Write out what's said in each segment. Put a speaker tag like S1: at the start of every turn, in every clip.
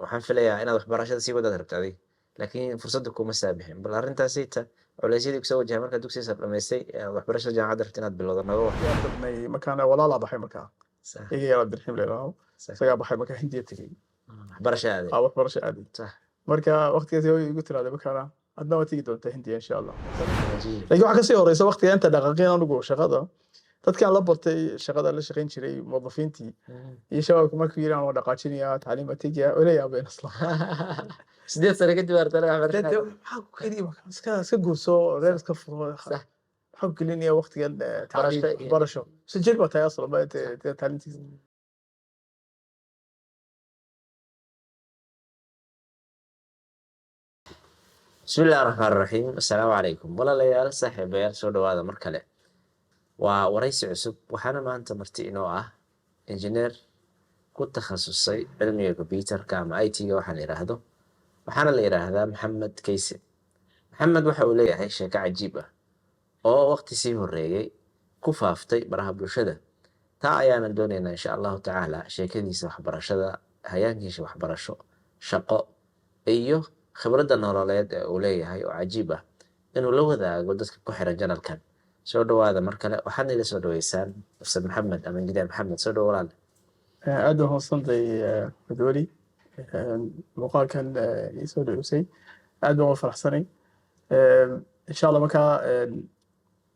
S1: Waxaan filayaa inaad waxbarashada sii wadaad rabta adiga, laakiin fursadda kuma saamixin. Bal arrintaasita culeysyadii kusoo wajahay markaad dugsiga sare dhamaystay, waxbarashada jaamacadda rabta inaad bilowdo, nooga war.
S2: Waan tagnay markaana walaalaa baxay markaa. Iga yar Cabdiraxiim la yidhaaho. Isagaa baxay markaa, Hindiya tegey.
S1: Waxbarasha aaday.
S2: Aa, waxbarasho aaday. Marka waqtigaas hooyo igu tiraahday markaana, adna waa tegi doontaa Hindiya, insha Allah. Laakiin waxaa kasii horeysa waqtiga inta dhaqaaqin anigu shaqada, dadkaan la bartay shaqada, la shaqayn jiray, muwadafiintii iyo shabaabka, markuu yidhi aan waa dhaqaajinayaa, tacliim baa tegayaa, wala yaabeen asla.
S1: 8 sano kadib artana waxbarasha.
S2: Maxaa ku keliya marka iska guurso, reer iska furo, maxaa ku gelinaya waqtigan tacliim?
S1: Waxbarasho.
S2: Waxbarasho si jir baa tahay asla ba dee tacliintiisa.
S1: Bismi illahi raxmaan raxiim. Assalaamu calaykum, walaalayaal, saaxiibayaal, soo dhawaada mar kale. Waa waraysi cusub. Waxaana maanta marti inoo ah injineer ku takhasusay cilmiga computerka ama IT-ga waxaa la yidhaahdo. Waxaana la yidhaahdaa Maxamed Kayse. Maxamed waxa uu leeyahay sheeko cajiib ah oo waqti sii horeeyey ku faaftay baraha bulshada. Taa ayaanan doonaynaa, insha Allahu tacaala, sheekadiisa waxbarashada, hayaankiisa waxbarasho, shaqo iyo khibradda nololeed ee uu leeyahay oo cajiib ah inuu la wadaago dadka ku xiran channelkan. Soo dhawaada mar kale. Waxaadna ila soo dhaweysaan Ustaad Maxamed ama Injineer Maxamed. Soo dhawo, walaal.
S2: Aad baan hoosantay, Madweli, muuqaalkan ii soo dhaweysay. Aad baan uga faraxsanay, insha Allah. Markaa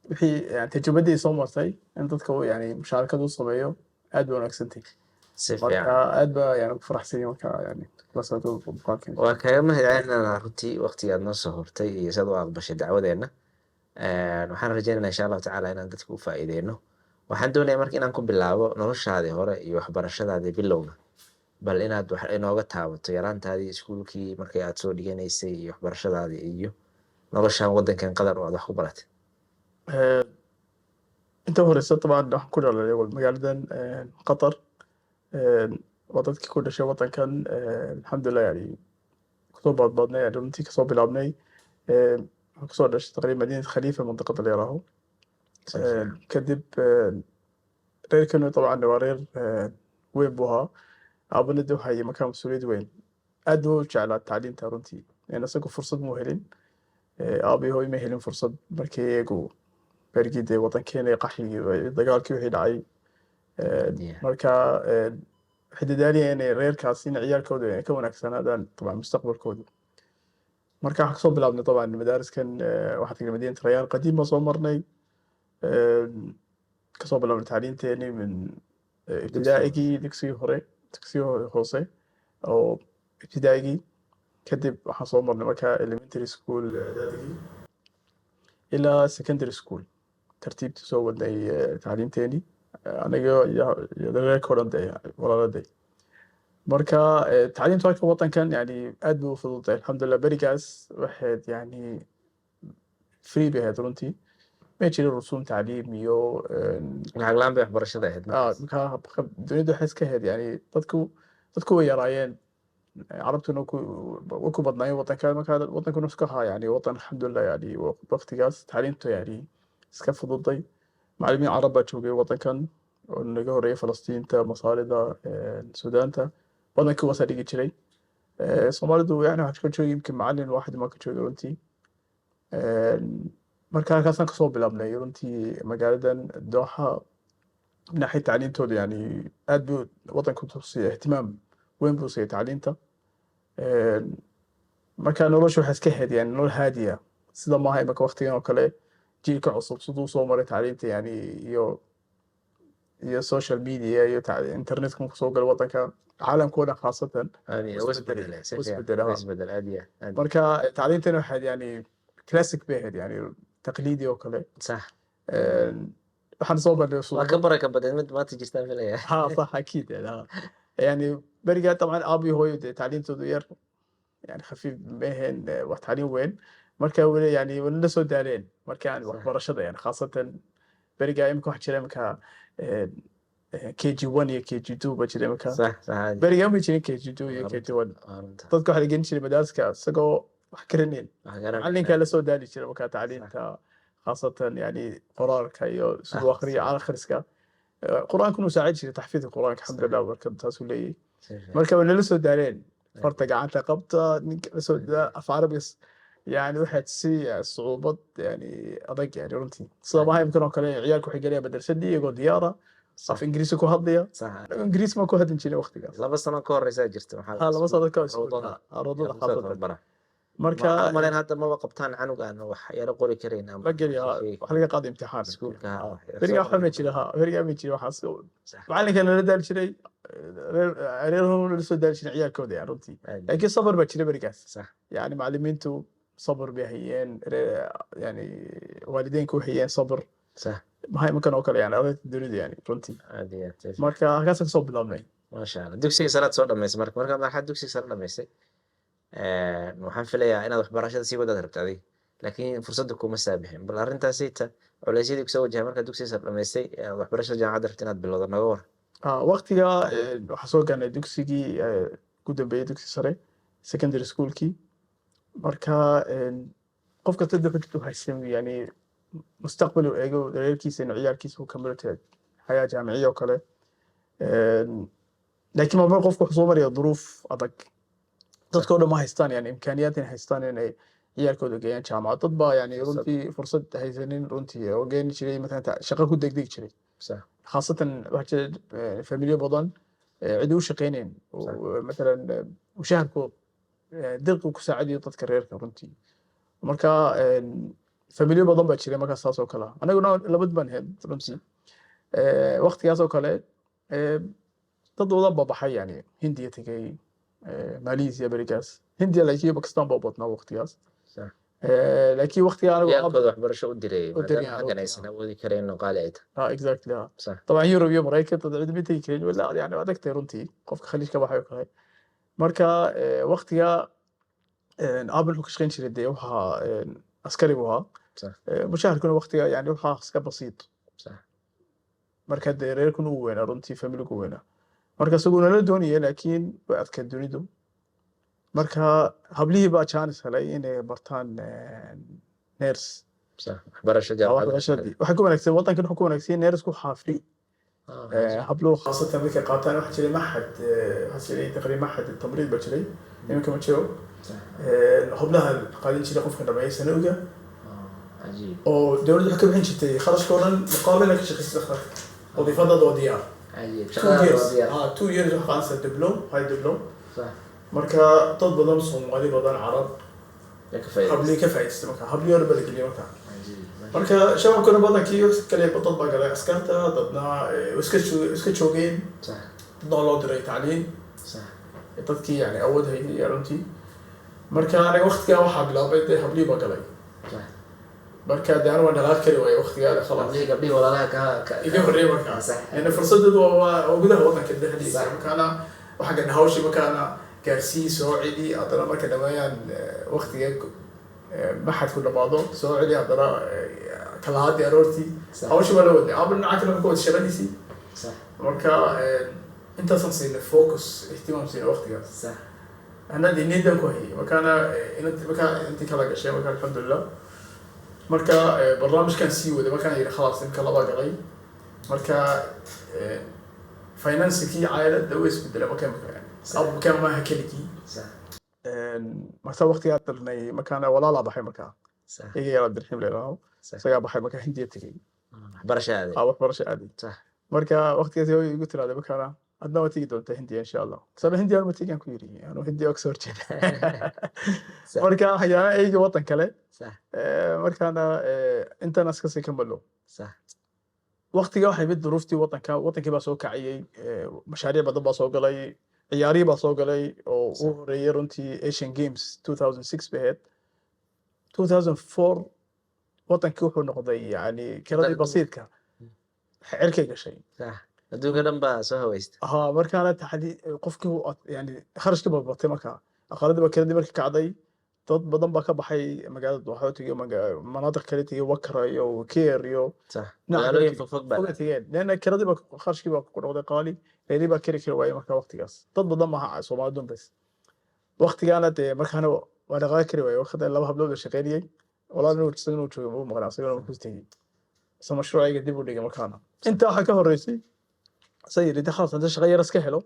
S2: wixii yani tajrubadii soo martay in dadka uu yani mushaarakad u sameeyo aad bay wanaagsantay.
S1: Si
S2: marka
S1: fiican.
S2: Aad baa yani ugu faraxsanyay marka yani la socdo muuqaalkan.
S1: Waa kaga mahadcelinana runtii waqtiga aad noo soo hortay iyo siaad u aqbashay dacwadeenna. Waxaan rajeynaynaa, insha Allahu tacaala, inaan dadka u faa'iideyno. Waxaan doonayaa marka inaan ku bilaabo noloshaadii hore iyo waxbarashadaadii bilowga. Bal inaad wax inooga taabato yaraantaadii, iskuulkii markii aad soo dhiganaysay iyo waxbarashadaadii iyo noloshan wadankan Qatar oo aad wax ku baratay.
S2: Inta horeysa طبعا waxaan ku dhalay magaaladan Qatar. Waa dadkii ku dhashay wadankan, alxamdulilah. Yani kusoo baadbaadnay, yani runtii kasoo bilaabnay. Waxaan kusoo dhashay taqriiban madiinat Khalifa, mandiqada la yiraaho.
S1: Si fiican.
S2: Kadib reerkanu طبعا waa reer weyn buu ahaa. Aabana de waxay markaa mas-uuliyad weyn, aad buu u jeclaa tacliinta runtii. Yani isagu fursad muu helin. Aabi hooyo ma helin fursad markii iyagu berigii dee wadankeena qaxigii, dagaalkii wixii dhacay. Marka waxay dadaalayeen inay reerkaas in ciyaalkooda ay ka wanaagsanaadaan طبعا mustaqbalkooda. Marka waxaan kasoo bilaabnay طبعا madaariskan. Waxaan tagnay madiinat Rayaan qadiim baan soo marnay. Kasoo bilaabnay tacliinteeni min ibtidaa'igii, dugsigii hore, dugsigii hoose oo ibtidaa'igii. Kadib waxaan soo marnay markaa elementary school, icdaadigii, ilaa secondary school. Tartiibtii soo wadnay tacliinteeni, aniga iyo reerka o dhan dee, walaaladay. Marka tacliintu halka wadankan yani aad bay u fududahay, alxamdulilah. Berigaas waxayd yani free bay ahayd runtii, ma jirin rusuum tacliim iyo
S1: Lacag la-aan bay waxbarashada ahayd markaas.
S2: Markaa dunida waxay iska ahayd yani dadku way yaraayeen, carabtuna way ku badnaayeen wadanka. Markaa wadankuna iska ahaa yani wadan, alxamdulilah, yani waqtigaas tacliintu yani iska fududay. Macallimiin carab baa joogay wadankan oo naga horeeyay, Falastiinta, Masaarida, Suudaanta, wadankii waasaa dhigi jiray. Soomaalidu yani waxaa ka joogay yimkin macallin waaxid maa ka joogay runtii. Marka halkaasaan kasoo bilaabnay runtii magaaladan Dooxa. Naxay tacliintooda yani aad buu wadanku tusiya, ihtimaam weyn buu siiyay tacliinta. Marka nolosha waxay iska ahayd yani nolol haadiya, sida maaha imaka waqtigan oo kale jiilka cusub siduu soo maray tacliinta yani iyo social media iyo internetka markuu soo galay wadanka, caalamka oo dhan khaasatan.
S1: Aad iyo
S2: wuu
S1: wuu
S2: isbedelay.
S1: isbedelay si
S2: wuu
S1: fiican.
S2: isbedelay.
S1: Wuu
S2: Ha.
S1: isbedelay aad iyo aad.
S2: Marka tacliintana waxayd yani classic bay ahayd, yani taqliidi oo kale. Waxaan soo barnay
S1: Waa ka baraka badan mid maanta jirtaan filaya.
S2: Ha, صح, اكيد يعني ها يعني berigaa طبعا aabi hooyo dee tacliintoodu yar yani khafiif ma ahayn, wax tacliin weyn. Marka weli yani wali la soo daaleen marka yani waxbarashada yani khaasatan berigaa. Imika wax jira imika KG 1 iyo KG 2 ba jira imika.
S1: Sax sax aad.
S2: Berigaa ma jirin KG 2 iyo
S1: Waa
S2: KG
S1: runta.
S2: 1.
S1: Waa runta.
S2: Dadka waxaa la gelin jiray madaariska isagoo wax garanayn.
S1: Wax garanayna.
S2: Macalinkaa la soo daali jiray marka tacliinta, khaasatan yani qoraalka iyo siduu akhriyo, akhriska. Qur-aankuna uu saacid jiray, taxfiidka qur-aanka, alxamdulilah. Marka taasuu leeyahay.
S1: Si fiican.
S2: Marka waa nala soo daaleen. Farta gacanta qabta ninka la soo af Carabiga, yani waxaad si sucuubad yani adag, yani runtii sida maaha imkan oo kale. Ciyaalku waxay gelayaan madrasadii iyagoo diyaara, af Ingiriisi ku hadlaya. Ingiriis ma ku hadlin jirin waqtigaas.
S1: 2 sano ka horeysaa jirta maxaa?
S2: Ha, 2 sano ka
S1: Rawdada.
S2: Rawdada khaasatan. Marka
S1: Marka maleen hadda maba qabtaan canug aan wax yaro qori karayn ama
S2: la geliya, waxa laga qaaday imtixaan.
S1: Iskuulka, ha, wax yar
S2: Berigaa
S1: soo
S2: waxba ma jira, ha, berigaa ma jira waxaas. Macalinka nala daali jiray, reerahuna nala soo daali jiray ciyaalkooda, yani runtii. Laakiin sabr baa jira berigaas. Yani macalimiintu sabr bay hayeen, yani waalideynku waxay hayeen sabr. Maxaa imankan oo kale, yani ardayda dunida, yani runtii.
S1: Aad iyo aad.
S2: Marka halkaas kasoo bilaabnay.
S1: Maasha Allah, dugsiga saraad soo dhamaysay. Marka marxad dugsiga sare dhamaysay, waxaan filayaa inaad waxbarashada sii wadaad rabta adiga, laakiin fursadda kuma saamixin. Bal arrintaasita culeysyadii kusoo wajahay markaad dugsiga sare dhamaysay, waxbarashada jaamacadda rabta inaad bilowdo, naga war.
S2: Waqtiga waxaa soo gaarnay dugsigii ugu dambeeyey, dugsi sare, secondary schoolkii. Marka qof kasta dee wuxuu haysan yani mustaqbal uu eego reerkiisa, inuu ciyaalkiisa uu kamilo tahay xayaa jaamiciya oo kale. Laakiin marmar qofku wuxuu soo maraya duruuf adag. Dadka oo dhan ma haystaan yani imkaaniyaad inay haystaan inay ciyaalkooda geeyaan jaamacad. Dad baa yani
S1: Fursad.
S2: runtii fursad haysanin runtii, oo geeni jiray matalan shaqo ku degdegi jiray. Khaasatan waxaa jira familiyo badan cidi u shaqeynayn oo matalan mushaharkooda dirqi ku saacidayo dadka reerka runtii. Marka familiyo badan baa jiray markaa saas oo kale ah. Anaguna labad baan ahayd runtii. Waqtigaas oo kale dad badan baa baxay, yani Hindiya tegay, Malaysia berigaas, Hindiya, laakiin Pakistan baa u badnaa waqtigaas. Laakiin waqtiga anigu
S1: Ciyaalkooda waxbarasho u diray
S2: u diray,
S1: maadaama xaggan
S2: runtii,
S1: aysan awoodi karayn oo qaali ay tahay.
S2: Ah, exactly, ah. طبعا Yurub iyo Maraykan dad cid ma tegi karin wala, yani waa adagtahay runtii qofka khaliij ka baxay oo kale. Marka waqtiga aabbe wuxuu ka shaqeyn jiray, dee waxaa askari buu ahaa. Mushaharkuna waqtiga yani waxaa iska basiit. Marka dee reerkuna uu weynaa runtii, familigu weynaa. Marka isagoo nala doonaya, laakiin way adkayd dunidu. Marka hablihii baa chance helay inay bartaan nurse.
S1: Sax, waxbarasho jaamacadda.
S2: Waxbarashadii waxay ku wanaagsan, waddankan wuxuu ku wanaagsan, nurse-ku waxaa free. Habluhu khaasatan markay qaataan, waxaa jiray maxad, waxaa jiray taqriiban maxad tamriid baa jiray, iminka ma jiro. Hablaha qaadan jiray qofka dhameeya sanowga oo dowladdu waxay ka bixin jirtay kharashka oo dhan muqaabil ka shaqaysa dhakhtarka, wadiifadaada waa diyaar. 2
S1: Shaqadaada
S2: years.
S1: Waa diyaar.
S2: Ah, 2 years waxaa qaadanaysaa diplom, high diplom. Marka dad badan, Soomaali badan, Carab,
S1: yaa ka faa'iidaysta.
S2: Hablihii ka faa'iidaystay. Marka hablihii hore baa la geliyay marka. Marka shabaabkuna badankii wax kale, dad baa galay askarta, dadna iska joogeen, dadna waa loo diray tacliin, dadkii yani awood hayay runtii. Marka aniga waqtigaa waxaa bilaabay, dee hablihii baa galay. Marka dee anigu waan dhaqaaq kari waayay waqtigaa, khalaas.
S1: Hablihii, gabdhihii walaalaha ka
S2: Iga horreeyay markaa. Yani fursadeedu waa gudaha waddanka dhexdiisa. Markaana waxaa gadha hawshii, markaana gaarsii, soo celi, haddana marka dhameeyaan waqtiga maxadku dhamaado, soo celi, haddana kalahaadii aroortii. Hawshii baa la wadnay, aaba dhinaca kale marka wada shaqadiisii. Marka intaasaan siinay focus, ihtimaam siinay waqtigaas. Anaa dee niyadan ku hayay markaana markaa intii kala gashay. Marka alxamdulilah, marka barnaamijkan sii waday, markaan yidhi khalaas, inka laba galay. Marka financekii caailada way isbedelay marka imika, abu maaha keligii. Marka waqtigaa dirnay, markaana walaalaa baxay markaa, iga yar, Abdiraxiim la yidhaaho. Isagaa baxay markaa, Hindiya tegey.
S1: Waxbarasho aaday.
S2: Ah, waxbarasho aaday. Marka waqtigaas way igu tiraahday markaana, "Adna waa tegi doontaa Hindiya insha Allah." Sana Hindiya ma tegaan ku yidhi, anu Hindiya waa kasoo horjeeda. Marka waxyaala eygi waddan kale. Markaana intaan iskasii kamalo. Waqtiga waxay mid duruuftii waddanka, wadankii baa soo kacayay, mashaariic badan baa soo galay, ciyaarihii baa soo galay oo u horeeyay runtii Asian Games 2006 bay ahayd. 2004 wadankii wuxuu noqday yani kiradii basiidka cirkay gashay.
S1: Sax, adduunka dhan baa soo hawaysta.
S2: Ha, markaana taxadi qofkii yani kharashkii baa batay, markaa aqaladii baa kiradii markii kacday, dad badan baa ka baxay magaalada, waxaa tegay manaatiq kale tegay, Wakra iyo Keer iyo dhinaca
S1: Magaalooyin
S2: kale
S1: fogfog baa
S2: foga tegeen, leanna kiradii baa kharashkii baa ku noqday qaali, reerii baa keri kari waayey. Marka waqtigaas dad badan maaha Soomaali dunbays waqtigaana dee markaana waa dhaqaaqi kari waayey. Waqti laba hablood oo shaqeynayay, walaal inuu isagana uu joogay uu maqnaa, isagana uu ku tegey isla mashruucayga dib u dhigay. Markaana intaa waxaa ka horeysay sa yidhi de khalaas, hadda shaqo yar iska helo.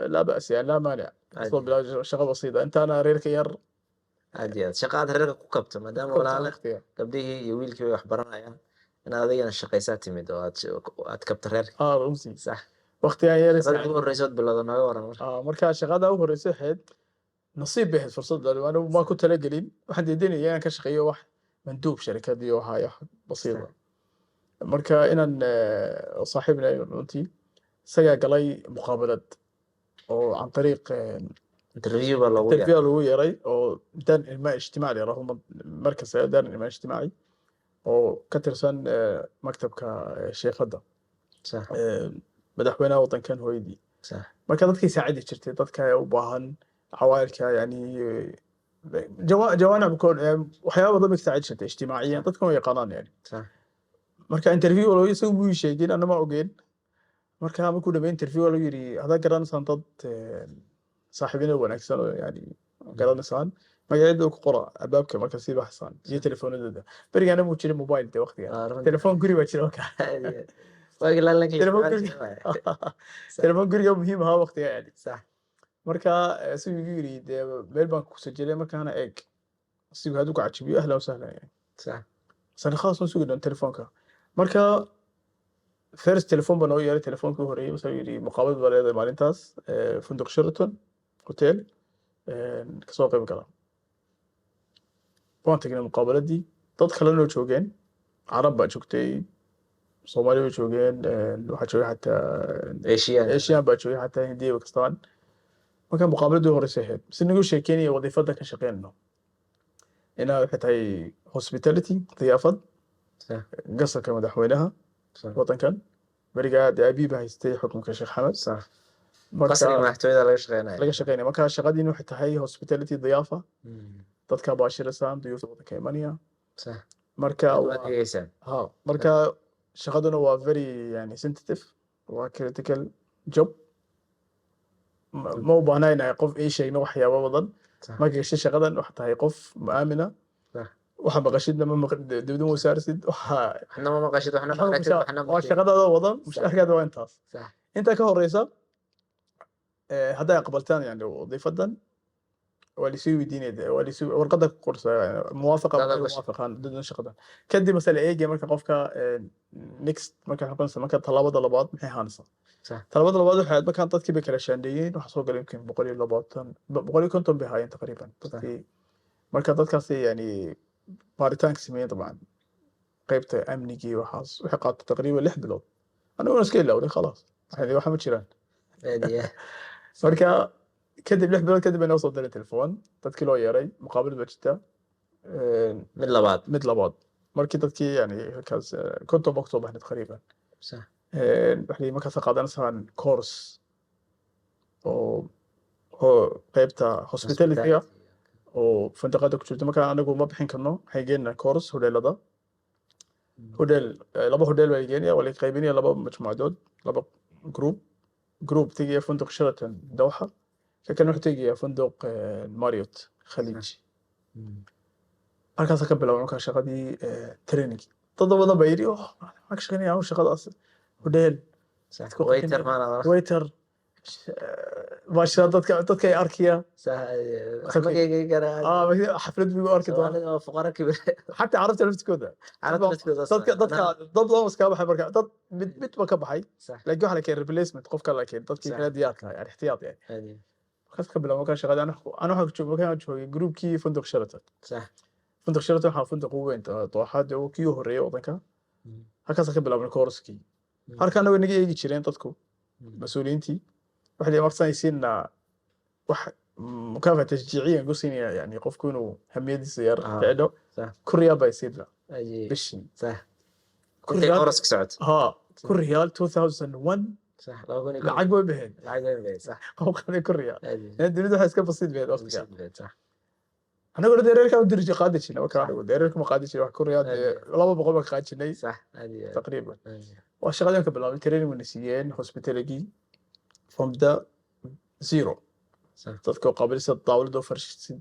S2: لا بأس yani، لا مانع. Soo bilaabo shaqo basiida intaana reerka yar.
S1: Aad iyo aad, shaqa aad reerka ku kabto, maadaama
S2: kabto
S1: walaale
S2: waqtiga.
S1: Gabdhihii iyo wiilkii way wax baranayaan, inaad adigana shaqaysaa timid oo aad kabto reerka.
S2: Ah, runtii. Waqtigan yar.
S1: Shaqada ugu horreysa ood bilowda nooga waran marka.
S2: Ah, marka shaqada ugu horreysay waxayd nasiib bay ahayd, fursad anigu ma ku talagelin. Waxaan diidanaya inaan ka shaqeeyo wax manduub sharikad iyo waxa wax basiida. Marka inaan saaxiibna runtii isagaa galay muqaabalad oo عن طريق
S1: Interview baa loogu yeeray.
S2: Interview lagu yeeray oo دار الإنماء الاجتماعي yiraahdo، مركز دار الإنماء الاجتماعي oo ka tirsan maktabka sheekhada madaxweynaha waddankan hooyadii. Marka dadkay saacidi jirtay, dadka u baahan cawailka yani jawaanib koon waxyaaba badan bay ka saacidi jirtay ijtimaaciyan, dadkan way yaqaanaan yani. Marka interview loo isagu buu ii sheegin, anna ma ogeyn. Marka markuu dhamay interview lagu yiri, haddaad garanaysaan dad saaxiibina wanaagsan oo yani garanaysaan, magacyadooda ku qora albaabka marka sii baxsaan iyo telefoonadooda. Berigaana muu jirin mobile dee waqtiga.
S1: Ah, runtii.
S2: Telefoon guri baa jira marka.
S1: Aad iyo aad. Waagi landline-ka la
S2: telefoon
S1: isticmaali
S2: guriga
S1: jiray waaye.
S2: Telefoon guriga muhiim ahaa waqtiga yani. Marka siduu igu yiri dee meel baan ku sajilay, markaana eeg sigu hadduu ku cajibiyo، أهلا وسهلا yani. Sana خلاص waan sugi doon telefoonka. Marka first telefoon baa noo yeeray, telefoonka u horreeyay wuxuu yiri muqaabad baa leedahay maalintaas funduq Sheraton Hotel kasoo qayb gala. Waan tagnay muqaabaladii, dad kalena oo joogeen, Carab baa joogtay, Soomaali bay joogeen, waxaa joogay xataa
S1: Asian.
S2: Asian baa joogay, xataa Hindiya way kastaan. Marka muqaabaladii horreysay ahayd si nagu sheekeynaya wadiifada ka shaqeynayno inaa waxay tahay hospitality, diyaafad gasarka madaxweynaha waddankan. Berigaa dee abiy baa haystay xukunka, Sheekh Xamed. Marka
S1: Qasriga madaxtooyada laga shaqeynaya.
S2: Laga shaqeynaya. Marka shaqadiina waxay tahay hospitality, diyaafa, dadka baashirasaan, duyuufta waddanka imanaya. Marka
S1: Waad adeegeysaan.
S2: Ha, marka shaqaduna waa very yani sensitive, waa critical job. Ma u baahna inay qof ii sheegno waxyaabo badan. Marka gashay shaqadan waxaa tahay qof mu'aamina. Waxa maqashidna ma dibadda ma saarsid waxa.
S1: Waxna ma maqashid, waxna ma
S2: waxba
S1: aragtid, waxna ma
S2: waa shaqadaada wadan, mushaharkaada waa intaas. Intaa ka horeysa hadday aqbaltaan yani wadiifadan, waa lisii weydiinaya, waa lisii warqadda ku qorsa muwaafaqa.
S1: Dada gashay.
S2: Muwaafaqaan dadna shaqadan kadib masala eegaya. Marka qofka next marka waxay noqonaysaa, marka tallaabada labaad maxay ahaanaysaa? Tallaabada labaad waxay ahayd markaan dadkii bay kala shaandheeyeen. Waxaa soo galay yumkin 120, 150 bay ahaayeen taqriiban dadkii. Marka dadkaasi yani baaritaanka sameeyeen dabcan qaybta amnigii, waxaas waxay qaadatay taqriiban 6 bilood. Aniguna iska ilaawnay khalaas, waxay waxa ma jiraan.
S1: Aad iyo aad.
S2: Marka kadib 6 bilood kadib bay noo soo diray telefoon, dadkii loo yeeray, muqaabalad baa jirta.
S1: Mid labaad.
S2: Mid labaad markii dadkii yani halkaas 50 baa kusoo baxnay taqriiban. Waxay markaas qaadanaysaan course oo qaybta hospitality-ga oo fandaqada ku jirta. Marka anagu ma bixin karno, waxay geenaa course hodheelada, hodheel laba hodheel baa la geenaya, waa la qaybinaya laba majmuucadood, laba group. Group tegaya funduq Sheraton Dawxa, ka kalena wuxuu tegaya funduq Marriott Khaliij. Halkaasa ka bilaabay markaa shaqadii training. Dad badan baa yidhi, "Oh, maxaan ka shaqeynaya anigu shaqadaas hodheel?"
S1: Waiter maana.
S2: Waiter baashira dadka ay arkaya.
S1: Wax ma geegi karaa.
S2: Ah, xaflad buu arki doonaa.
S1: Soomaalida waa fuqara kibir.
S2: Xataa Carabta laftikooda.
S1: Carabta laftikooda.
S2: Dadka dad badan iskaga baxay, marka dad mid mid ba ka baxay, laakiin waxaa la keenay replacement, qofka la keenay dadkii kale diyaarka yani ixtiyaad yani.
S1: Aad iyo
S2: Markaas ka bilaabo markaa shaqada ana waxaan joogay, markaan joogay groupkii funduq Sheraton. Funduq Sheraton waxaa funduq ugu weyn Dooxa dee, kii u horreeyay waddanka. Halkaas ka bilaabnay course-kii. Halkaana way naga eegi jireen dadku, mas-uuliyiintii waxay leeyihin markaan siinaa wax mukaafa'a tashjiiciyan ku siinaya yani qofku inuu hamiyadiisa yar ficdo. 1000 riyaal bay siinaa bishii.
S1: Intay course-ka socoto.
S2: Ha, 1000 riyaal 2001.
S1: Sax, 2001.
S2: Lacag way baxeen.
S1: Lacag weyn bay, sax.
S2: Qof qaaday 1000 riyaal.
S1: Aad iyo
S2: Yani dunida waxay iska basiid bayd waqtiga.
S1: Basiid bayd, sax.
S2: Anaguna dee reerkaan u diri qaadi jirnay marka, anigu dee reerka ma qaadi jiray wax 1000 riyaal dee, 200 baan ka qaadi jirnay.
S1: Sax, aad iyo aad.
S2: Taqriiban.
S1: Aad iyo
S2: Waa shaqadii ka bilaabay, training wayna siiyeen hospitality from the zero. Dadka oo qaabilsa daawlada oo farshid.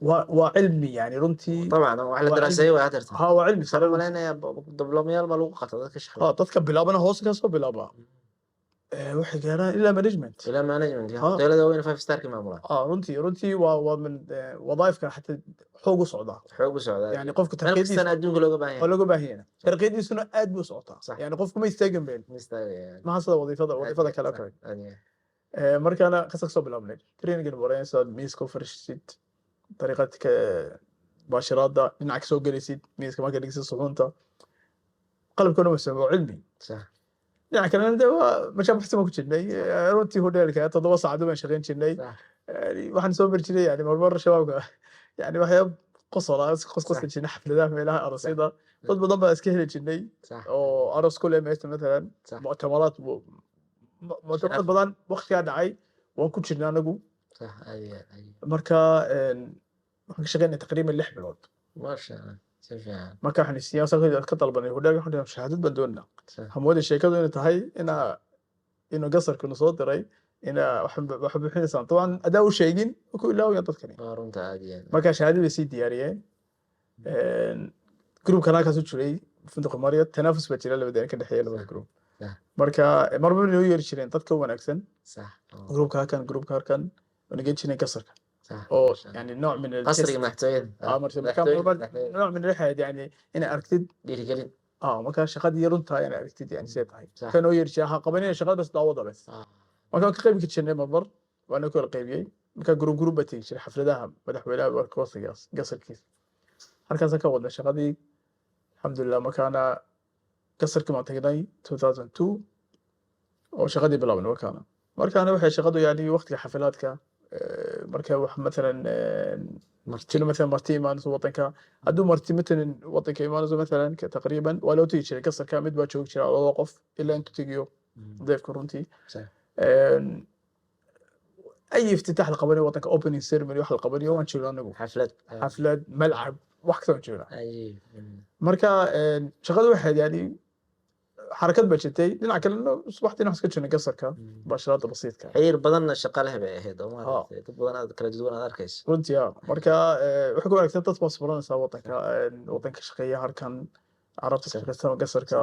S2: Waa cilmi yani runtii.
S1: طبعا wax la
S2: Waa
S1: daraaseeyey waa hadeerta.
S2: Ha, waa cilmi
S1: waxaan
S2: sare.
S1: U malaynayaa diblomayaal baa lagu qaata dadka shaqeeya.
S2: Ha, dadka bilaabana hoos ka soo bilaaba. Waxay gaaraan ilaa management.
S1: Ilaa management.
S2: Ha.
S1: Hoteelada waaweyn five starka maamulaan.
S2: Runtii waa min wadaifka xataa xoog u socdaa.
S1: Xoog u socdaa.
S2: Yani qofka
S1: meel
S2: tarqiyadiisa
S1: kastana adduunka looga baahan
S2: waa
S1: yahay.
S2: Looga baahan yahay, tarqiyadiisuna aad buu u socotaa. Yani qofku ma istaagin been.
S1: Ma istaagayaan.
S2: Maha sida wadiifada kale oo kale.
S1: Aad iyo aad.
S2: Markaana kasa kasoo bilaabnay trainingin baranaysaa, miiska u fariisid, dariiqad ka baashiraada dhinaca kasoo gelaysid miiska, marka dhigsid suxuunta, qalabkana waa cilmi. Dhinaca kalena de waa mashaabixsi baan ku jirnay. Runtii hoteelka 7 saacadood baan shaqayn jirnay. Yani waxaan soo mari jiray, yani marmar shabaabka, yani waxyaab qosola qosqosi jirnay, xafladaha, meelaha aroosyada, dad badan baa iska heli jirnay oo aroos ku leh meesha matalan, muctamaraad, muctamaraad badan waqtigaa dhacay waan ku jirnay anagu.
S1: Sax, aad iyo aad, aad iyo aad.
S2: Marka waxaan ka shaqeynay taqriiban 6 bilood.
S1: Maasha Allah, si fiican.
S2: Marka waxaan siyaasa ka dalbanay hoteelka, waxaan dhahay, shahaadad baan doonaa. Hamooda sheekadu inay tahay inuu gasarkuna soo diray inaa wax bixinaysaan. Dabcan adaa u sheegin ku ilaawaya dadkani.
S1: Waa runta, aad iyo aad.
S2: Marka shahaadad bay sii diyaariyeen. Groupkan halkaas u jiray funduqa Marriott, tanaafus baa jira labadeen ka dhexeeya, labada group. Marka marba noo yeeri jireen dadka wanaagsan, groupka halkan, groupka halkan, oo nagen jireen gasarka oo
S1: Masha Allah.
S2: yani nooc min
S1: qasriga madaxtooyada.
S2: Marka
S1: madaxtooyada.
S2: Nooc min waxay ahayd yani inay aragtid.
S1: Dhiirigelin.
S2: Marka shaqadii runta inay aragtid, yani see tahay. Kan noo yeeri jiray ha qabanina shaqada, bas daawada bas. Marka waan ka qaybi jirnay marmar, waana kala qaybiyey. Marka group group baa tegi jiray xafladaha madaxweynaha marka waqtigaas gasarkiisa, halkaasaan ka wadnay shaqadii, alxamdulilah. Markaana gasarkii baan tagnay 2002 oo shaqadii bilaabnay. Markaana waxay shaqadu yani waqtiga xafilaadka, marka wax matalan
S1: marti
S2: jiro, matalan marti imaanayso wadanka, hadduu marti matalan wadanka imaanayso matalan taqriiban waa loo tegi jiray gasarka, mid baa joogi jira, laba qof, ilaa intuu tegiyo deefka runtii. اي افتتاح la qabanayo wadanka, opening ceremony wax la qabanayo, waan joognaa anagu.
S1: Xaflad.
S2: Xaflad, malcab, wax kasta waan joognaa.
S1: Cajiib.
S2: Marka shaqadu waxayd yani xarakad baa jirtay, dhinaca kalena subaxdiina waxaan iska jirnay gasarka, baashiraada basiidka.
S1: Xiriir badanna shaqa leh bay ahayd oo maaragtay dad badan aad kala duwan aad arkayso.
S2: Runtii marka waxay ku wanaagsan dad baas baranaysaa wadanka, wadanka shaqeeya halkan, carabta shaqeysta gasarka,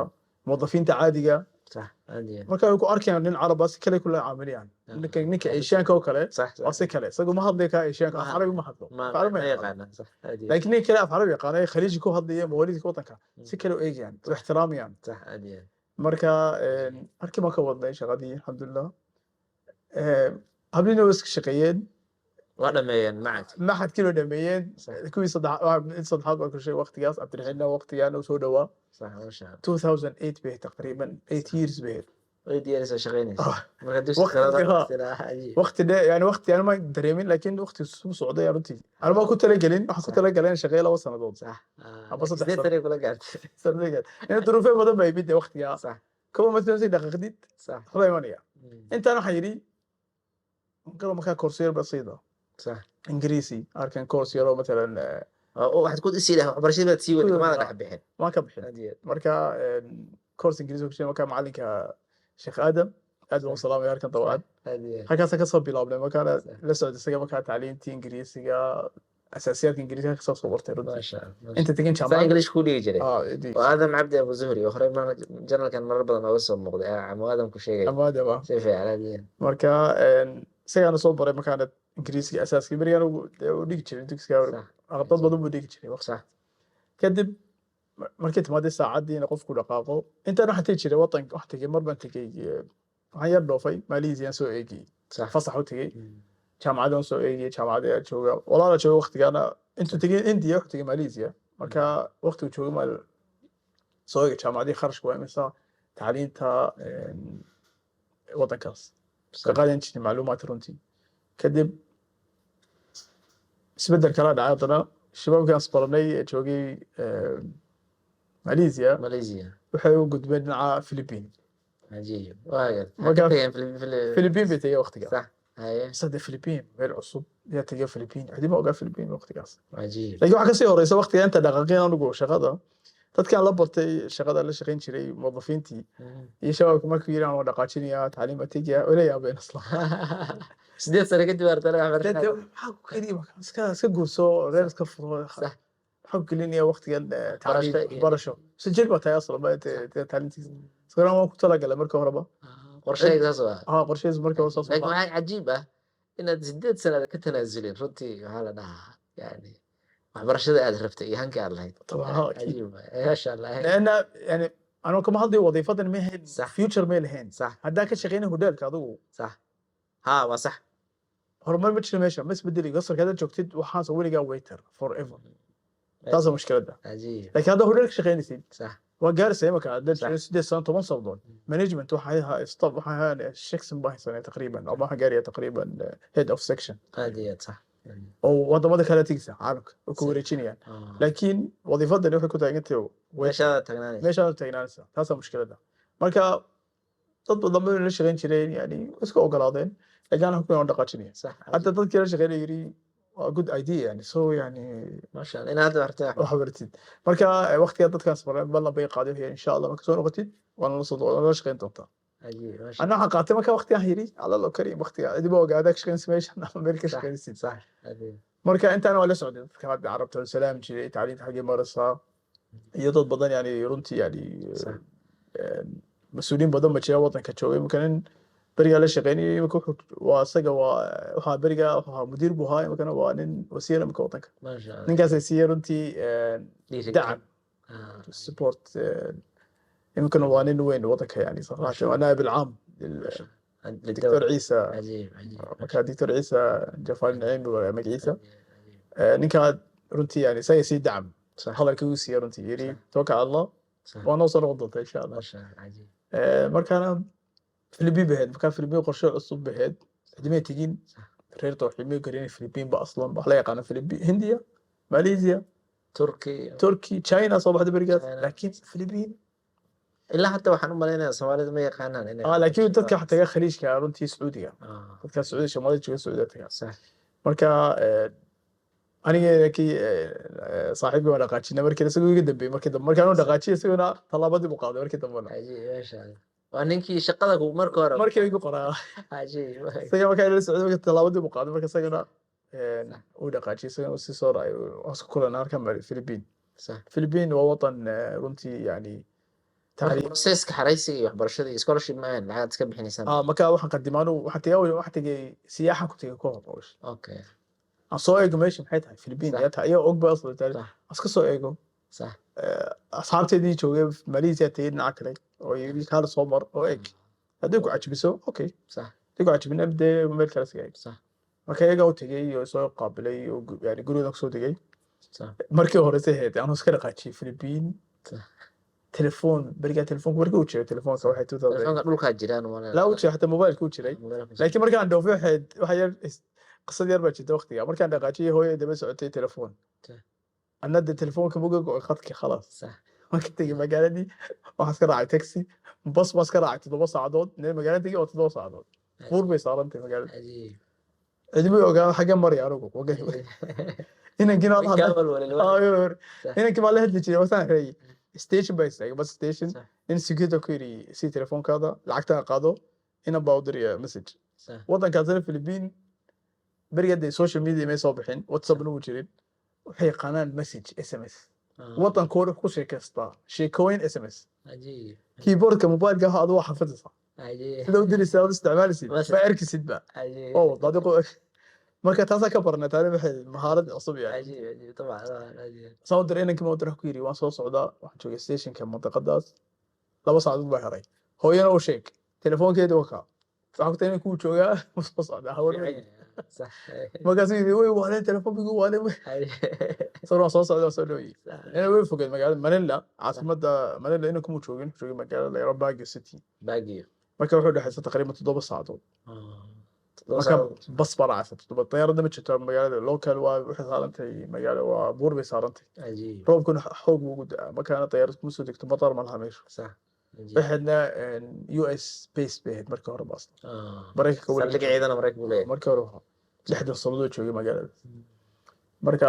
S2: muwadafiinta caadiga.
S1: Sax, aad iyo aad.
S2: Marka ay ku arkayaan nin carab ah, si kale kula caamilayaan. Ninka Asianka oo kale waa si kale, isagu ma hadlaya ka Asianka, af Carabi ma hadlo, af Carabi ma
S1: ma
S2: yaqaano.
S1: Yaqaana, sax, aad iyo aad.
S2: Laakiin ninka kale af Carabi yaqaana ee khaliiji ku hadlaya, mawaalidka wadanka, si kale u eegayaan, u ixtiraamayaan.
S1: Sax, aad iyo aad.
S2: Marka halkii baan ka wadnay shaqadii, alxamdulilah. Habliina way iska shaqeeyeen.
S1: Waa dhameeyeen macad.
S2: Maxadkii loo dhameeyeen. Kuwii mid saddexaad baan ku sheegay waqtigaas, Cabdiraxiimna waqtigaana uu soo dhawaa.
S1: Sax, masha Allah.
S2: 2008 bay ahayd, taqriiban 8 years bay ahayd.
S1: Way diyaarisa shaqeynaysa marka dugsi
S2: waqtiga,
S1: sare cajiib.
S2: Waqti dhe yani waqti aan ma dareemin, laakiin waqti suu socday runtii ana ma ku talagelin. Waxaan ku talagalay in shaqeeyo 2 sanadood
S1: Sax
S2: amba 3
S1: sideed
S2: sano.
S1: Sane kula gaartay.
S2: Sanadiga in duruufo badan baa yimid dee waqtigaa. Kuwa matalan si dhaqaaqdid waxbaa imanaya. Intaan waxaan yidhi galo markaa course yar basiida, ingiriisi arkan, course yaroo matalan
S1: Oo waxaad ku isii dhahay waxbarashadii baad sii waday, kamaada dhex bixin.
S2: Waan ka bixin.
S1: Aad iyo aad.
S2: Marka course ingiriisi ku jiray, marka macalinka Sheekh Aadam aad baan u salaamaya halkan dabcan.
S1: Aad iyo aad.
S2: Halkaasaan kasoo bilaabnay, markaana la socday isaga, markaa tacliintii ingiriisiga, asaasiyaadka ingiriisiga kasoo soo bartay runtii.
S1: Maasha Allah.
S2: Inta tegin
S1: saa
S2: jaamacad
S1: English ku dhigi jiray.
S2: Idii.
S1: Oo Aadam Cabdi Abu Zuhri oo horey channelkan marar badan nooga soo muuqday, ama Aadam ku sheegay.
S2: Ama Aadam ah.
S1: Si fiican, aad iyo aad.
S2: Marka isagaana soo baray markaana ingiriisiga asaaskii berigaan u dhigi jiray dugsiga. Dad badan buu dhigi jiray waqti. Kadib markay timaaday saacaddii in qofku dhaqaaqo, intaan waxaan tegi jiray wadanka, wax tegey mar baan tegey, waxaan yar dhoofay Malaysia, soo eegayey. Fasax u tegey, jaamacadan soo eegayey, jaamacada ayaa jooga, walaala jooga waqtigaana. Intuu tegey India, wuxuu tegey Malaysia. Marka waqtigu joogay maal soo eegay jaamacadii, kharashka waa imisa, tacliinta wadankaas ka qaadan jirnay macluumaad runtii. Kadib isbeddel kala dhacay haddana, shabaabkaan isbaranay ee joogay Malaysia
S1: Malaysia
S2: waxay u gudbeen dhinaca Philippine.
S1: Cajiib, waa
S2: Marka
S1: gartay.
S2: Philippine bay tegey waqtigaas.
S1: sax haye
S2: Sade Philippine meel cusub yaa tegey Philippine, cidi ma ogaa Philippine waqtigaas. Laakiin waxaa kasii horeysa waqtiga inta dhaqaaqeen anigu shaqada, dadkaan la bartay shaqada, la shaqayn jiray, muwadafiintii iyo shabaabka, markuu yidhi aan waa dhaqaajinayaa, tacliim baa tegaya, wala yaabeen asla.
S1: 8 sano kadib artana waxbarashada.
S2: Maxaa ku keliya marka iska guurso, reer iska furo, maxaa ku gelinaya waqtigan tacliim?
S1: Waxbarasho
S2: waxbarasho si jir baa tahay asla ma tacliintiisa sagraan waan ku talagalay marka horeba.
S1: Qorshahayga saas u ahaa.
S2: Ha, qorshahiis marka hore saas u
S1: Laakiin
S2: ahaa.
S1: waxaa cajiib ah inaad 8 sano aad ka tanaasulin. Runtii waxaa la dhahaa, yani, waxbarashada aad rabtay iyo hankii aad lahayd.
S2: طبعا ها، اكيد.
S1: Cajiib waay, maasha Allah.
S2: لان يعني انا kama hadlayo wadiifadan ma ahayn future may lahayn. Haddaa ka shaqeynay hoteelka adigu,
S1: Sax, ha, waa sax.
S2: Horumar ma jiro meesha, ma isbedeli gasarka haddaad joogtid, waxaas weligaa waiter forever, taasa mushkiladda. Laakiin haddaa hotel ka shaqeynaysid, waa gaaraysa imika haddaad joogto 8 sano, 10 sanadood, management waxaa ahaa staff, waxaa ahaa section baa haysanay taqriiban, ama waxaa gaaraya taqriiban head of section.
S1: Aad iyo aad, sax.
S2: Oo wadamada kale tegaysa caalamka oo ku wareejinayaan. Laakiin wadiifadani waxay ku taagantahay
S1: Meeshaada taagnaanaysa.
S2: Meeshaad taagnaanaysa, taasaa mushkiladda. Marka dad badan bay la shaqeyn jireen, yani iska ogolaadeen, laakiin anaga kuwan dhaqaajinaya. حتى dadkii la shaqeynaya yiri waa good idea, yani so yani
S1: Maasha Allah, inaad hadda bartay wax.
S2: Wax baratid. Marka waqtigaa dadkaas ballan bay qaaday, waxay yidhi, insha Allah marka soo noqotid waa nala soo waa nala shaqeyn doontaa.
S1: Cajiib, maasha.
S2: Anna waxaan qaatay marka waqtigaan yiri alla loo karim, waqtiga adiba ogaadaa ka shaqeynaysa meeshan ama meel ka shaqeynaysid.
S1: Sax, cajiib.
S2: Marka intaan waa la socday dadka hadda carabta oo salaam jiray, tacliinta xaggee maraysaa, iyo dad badan, yani runtii, yani mas-uuliyiin badan ba jira waddanka joogay. Imika nin berigaa la shaqeynayay, imika wuxuu waa isaga waa waxaa berigaa wuxuu ahaa mudiir buu ahaa, imikana waa nin wasiir imika waddanka.
S1: Maasha Allah.
S2: Ninkaasay siiyey runtii
S1: Dhiirigelin.
S2: dacam, support. Imikana waa nin weyn waddanka, yani صراحة waa نائب العام دكتور
S1: للدولة.
S2: ciise.
S1: cajiib cajiib
S2: Marka Doctor Ciise Jafaar Naciim waa magaciisa.
S1: cajiib cajiib
S2: Ninkaa runtii yani isaga sii dacam, hadalkii uu siiyey runtii yiri توكل على الله, waa noo soo noqon doontaa insha Allah.
S1: Maasha Allah, cajiib.
S2: Markaana Filibiin bay ahayd. Markaa Filibiin qorshe cusub bay ahayd, cidmay tegin. Reer tawxiid may garin Filibiin ba aslan. Wax la yaqaano Filibiin, Hindiya, Malaysia,
S1: Turki.
S2: Turkey, China soo baxday berigaas.
S1: China.
S2: Laakiin Filibiin
S1: Ilaa hadda waxaan u malaynayaa Soomaalida ma yaqaanaan inay
S2: laakiin dadka waxa taga Khaliijka runtii, Sacuudiga. Dadka Sacuudiga, Soomaalida jooga Sacuudiga taga. Marka aniga kii saaxiibkii waan dhaqaajinay markii isagoo iga dambeeyey. Markii dambe markaan u dhaqaajiyay, isaguna tallaabadii buu qaaday markii dambena.
S1: Cajiib, maasha Allah, waa ninkii shaqada ku marka hore.
S2: Markii igu qoraa. Isaga markaa ila socday, marka tallaabadii buu qaaday, marka isaguna uu dhaqaajiyay, isaguna uu sii soo raacay. Waan isku kulanay halkan Philippine. Philippine waa wadan runtii yani
S1: Marka
S2: taariikh.
S1: Processka xaraysiga iyo waxbarashada iyo scholarship ma ahayn, lacagaad iska bixinaysaan?
S2: Marka waxaan qadimaanu, waxaan tegay, waxaan tegay siyaaxan ku tegay ka hor. Aan soo eego meesha maxay tahay Philippine. Yaa tahay ayaa og ba asla taariikh. Aan iska soo eego. Asxaabteydii joogay Malaysia tegay dhinaca kale oo yiri kaala soo mar oo eeg, haddii ku cajibiso okay, haddii ku cajibina dee meel kale iska eeg. Marka iyagaa u tegay oo soo qaabilay oo yani gurigooda kusoo degay. Markii hore se ahayd anuu iska dhaqaajiyay Philippine. Telefoon berigaa, telefoonka markii uu jiray, telefoonka waxay 2000
S1: Telefoonka dhulkaa jiraan umaleyna.
S2: Laa, uu jiray, xataa mobilka uu jiray.
S1: Mobilka.
S2: Laakiin markaan dhoofay waxayd waxa yar qisad yar baa jirta. Waqtiga markaan dhaqaajiyay hooyo daba socotay telefoon. Anna dee telefoonka muga go'ay khadkii, khalaas. Waan ka tegey magaaladii, waxaan iska raacay taxi, bas baan iska raacay 7 saacadood. Nee, magaalada tegey oo 7 saacadood buur bay saarantay magaalada. Cidima ogaa xagee maraya anigu. Inankii baa la
S1: Way
S2: hadlay.
S1: kaa walwalin.
S2: Inankii baa la hadli jiray, wasaan xirayay. Station baa istaagay, bus station. Nin security ku yidhi si telefoonkaada lacagtaa qaado, inan baa u diraya message. Waddankaasina Philippine beriga dee social media may soo bixin, WhatsAppna wuu jirin. Waxay yaqaanaan message, SMS. Waddankooda ku sheekaystaa sheekooyin SMS. Keyboardka mobileka waxa adigu waa xafidaysaa sida u diraysa aad isticmaalaysid. Ma arkisid ba. Oo wada adigu marka taasaa ka baranay, taani waxay mahaarad cusub yahay.
S1: Cajiib cajiib, طبعا طبعا، cajiib.
S2: Soo diray inankii ma diray, ku yidhi waan soo socdaa, waxaan joogay stationka mantaqadaas, 2 saacadood baa heray, hooyana u sheeg telefoonkeeda wakaa, waxaa ku tahay inaan kuu joogaa, ma soo socdaa hawan. Markaasuu yidhi way waaleen telefoonkigu waaleen way soo waan soo socdaa, waan soo dhawayey. Ina way fogeed magaalada Manila, caasimadda Manila. Inan kuma joogin, wuxuu joogay magaalada la yidhaahdo Baguio City.
S1: Baguio.
S2: Marka wuxuu dhexaysa taqriiban 7 saacadood. Marka bas baa raacaysa 7, diyaaradda ma jirto magaalada, local waa waxay saarantahay magaalo, waa buur bay saarantay. Roobkuna xoog buu ugu da'aa, markaana diyaarad kuma soo degto, matar ma laha meeshu. Waxaydna US base bay ahayd markii hore ba aslan. Maraykanka weli
S1: Saldhig ciidana Maraykanku leeyahay.
S2: Markii hore waxaa 60 sannadood joogay magaalada. Marka